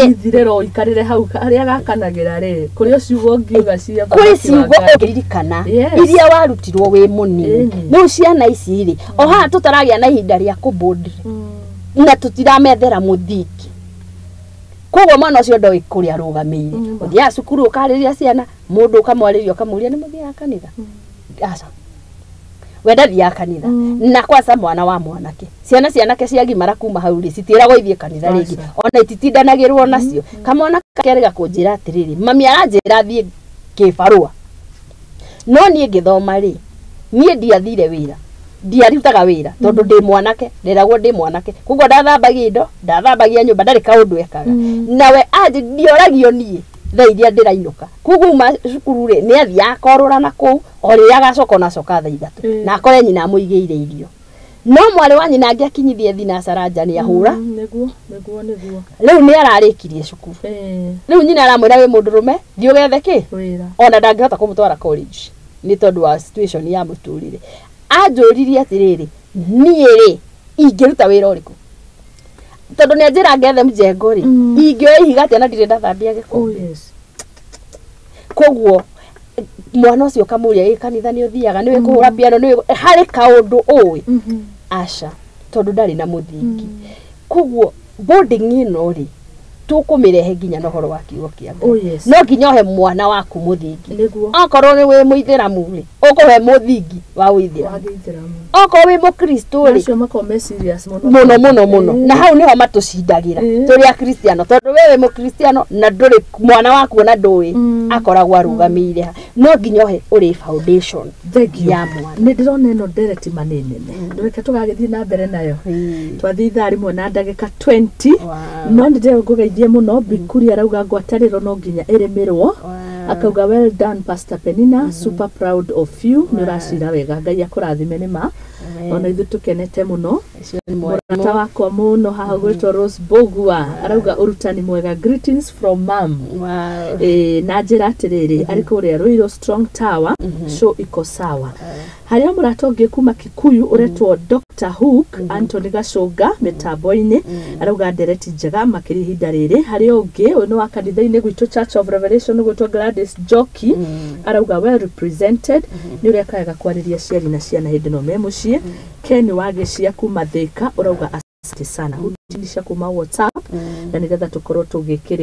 ithirĩro ũikarĩre hau harĩa gakanagĩra rĩ, kũrĩ o ciugo ũngiuga cia kũrĩ ciugo ũngĩririkana iria warutirwo wĩ mũnini. Rĩu ciana ici rĩ, o haha tũtaragĩa na ihinda rĩa kũbũndĩ na tũtiramethera mũthingi. Koguo mwana ũcio ndoĩ kũrĩa arũgamĩire. Ũthiaga cukuru ũkarĩria ciana, mũndũ ũkamwarĩria ũkamũria nĩ mũthiaga kanitha? Aca. We ndathiaga kanitha. Na kwanza mwana wa mwanake. Ciana cianake ciagimara kuma hau rĩ, citiĩragwo ithiĩ kanitha rĩngĩ. Ona ititindanagĩrwo nacio. Kamwana kerĩga kũnjĩra atĩrĩrĩ, mami aranjĩra thiĩ kĩbarũa. No niĩ ngĩthoma rĩ, niĩ ndiathire wĩra. Ndiarutaga wĩra tondũ ndĩ mwanake, nderagwo ndĩ mwanake. Koguo ndathambagia indo, ndathambagia nyũmba, ndarĩ kaũndũ ekaga. Nawe anjĩ ndioragio niĩ thaa iria ndĩrainũka. Koguo uma cukuru rĩ, nĩ athiaga akorũra na kũu, o rĩrĩa agacoka ona acoka thaa 3. Na akore nyina amũigĩire irio. No mwarĩ wa nyina angĩakinyithie thinacara nja nĩ ahũra. Nĩguo, nĩguo, nĩguo. Rĩu nĩ ararĩkirie cukuru. Rĩu nyina aramwĩra wĩ mũndũrũme, thiĩ ũgethe kĩ? Wĩra. Ona ndangĩhota kũmũtwara college nĩ tondũ wa situation ya mũtũrĩre. Anjũririe atĩrĩrĩ, niĩ rĩ, ingĩruta wĩra ũrĩkũ? Tondũ nĩ anjĩra ngethe mjengo rĩ, ingĩoya ihiga atĩa na ndirĩ ndathambia gĩkombe? Oh yes. Koguo mwana ũcio ũkamũria ĩ kanitha nĩ ũthiaga, nĩ wĩ kũhũra piano, nĩ harĩ kaũndũ ũĩ? Aca, tondũ ndarĩ na mũthingi. Koguo boarding ĩno rĩ, tũkũmĩrehe nginya na ũhoro wa kiugo kĩa Ngai. Oh yes. No nginya ũhe mwana waku mũthingi. Nĩguo. Okorwo nĩ wĩ mũithĩramu rĩ, ũkũhe mũthingi wa ũithĩramu. Okorwo wĩ mũkristo rĩ, acio makorwo me serious mũno mũno mũno mũno. Na hau nĩho matũcindagĩra tũrĩ akristiano, tondũ we wĩ mũkristiano na ndũrĩ mwana waku ona ndũĩ akoragwo arũgamĩire ha. No nginya ũhe ũrĩ foundation ya mwana. Nĩ ndĩrona ĩno ndereti ma nĩ nene, reke tũgagĩthiĩ na mbere nayo. Twathiĩ ithaa rĩmwe na ndagĩka 20. No nĩ ndĩrengũgeithie mũno. Bikuri arauga ngwatanĩro no nginya ĩrĩmĩrwo. Akauga well done Pastor Penina, super proud of you. Nĩ ũracira wega, Ngai akũrathime nĩ ma. Ona ithuĩ tũkenete mũno. Mũrata wakwa mũno haha ũgwĩtwo Rose Bogua arauga ũrutani mwega, greetings from mom. Na njĩra atĩrĩrĩ, arĩ kũrĩa Ruiru Strong Tower, show iko sawa. Harĩa mũrata ũngĩ kuma Kikuyu ũretwo Dr. Hook Anthony Gacũnga mĩtambo-inĩ arauga ndereti njega makĩria ihinda rĩrĩ. Harĩa ũngĩ ũyũ nĩ wa kanitha-inĩ gwitũ Church of Revelation ũgwĩtwo Gladys Njoki arauga well represented, nĩ ũrĩa kaega kwarĩria aciari na ciana hĩndĩ ĩno me mũciĩ. Ken wa Gĩcia kuma Thĩka ũrauga asante sana. Huti cia kuma WhatsApp na nĩgetha tũkorwo tũgĩkĩrĩkia.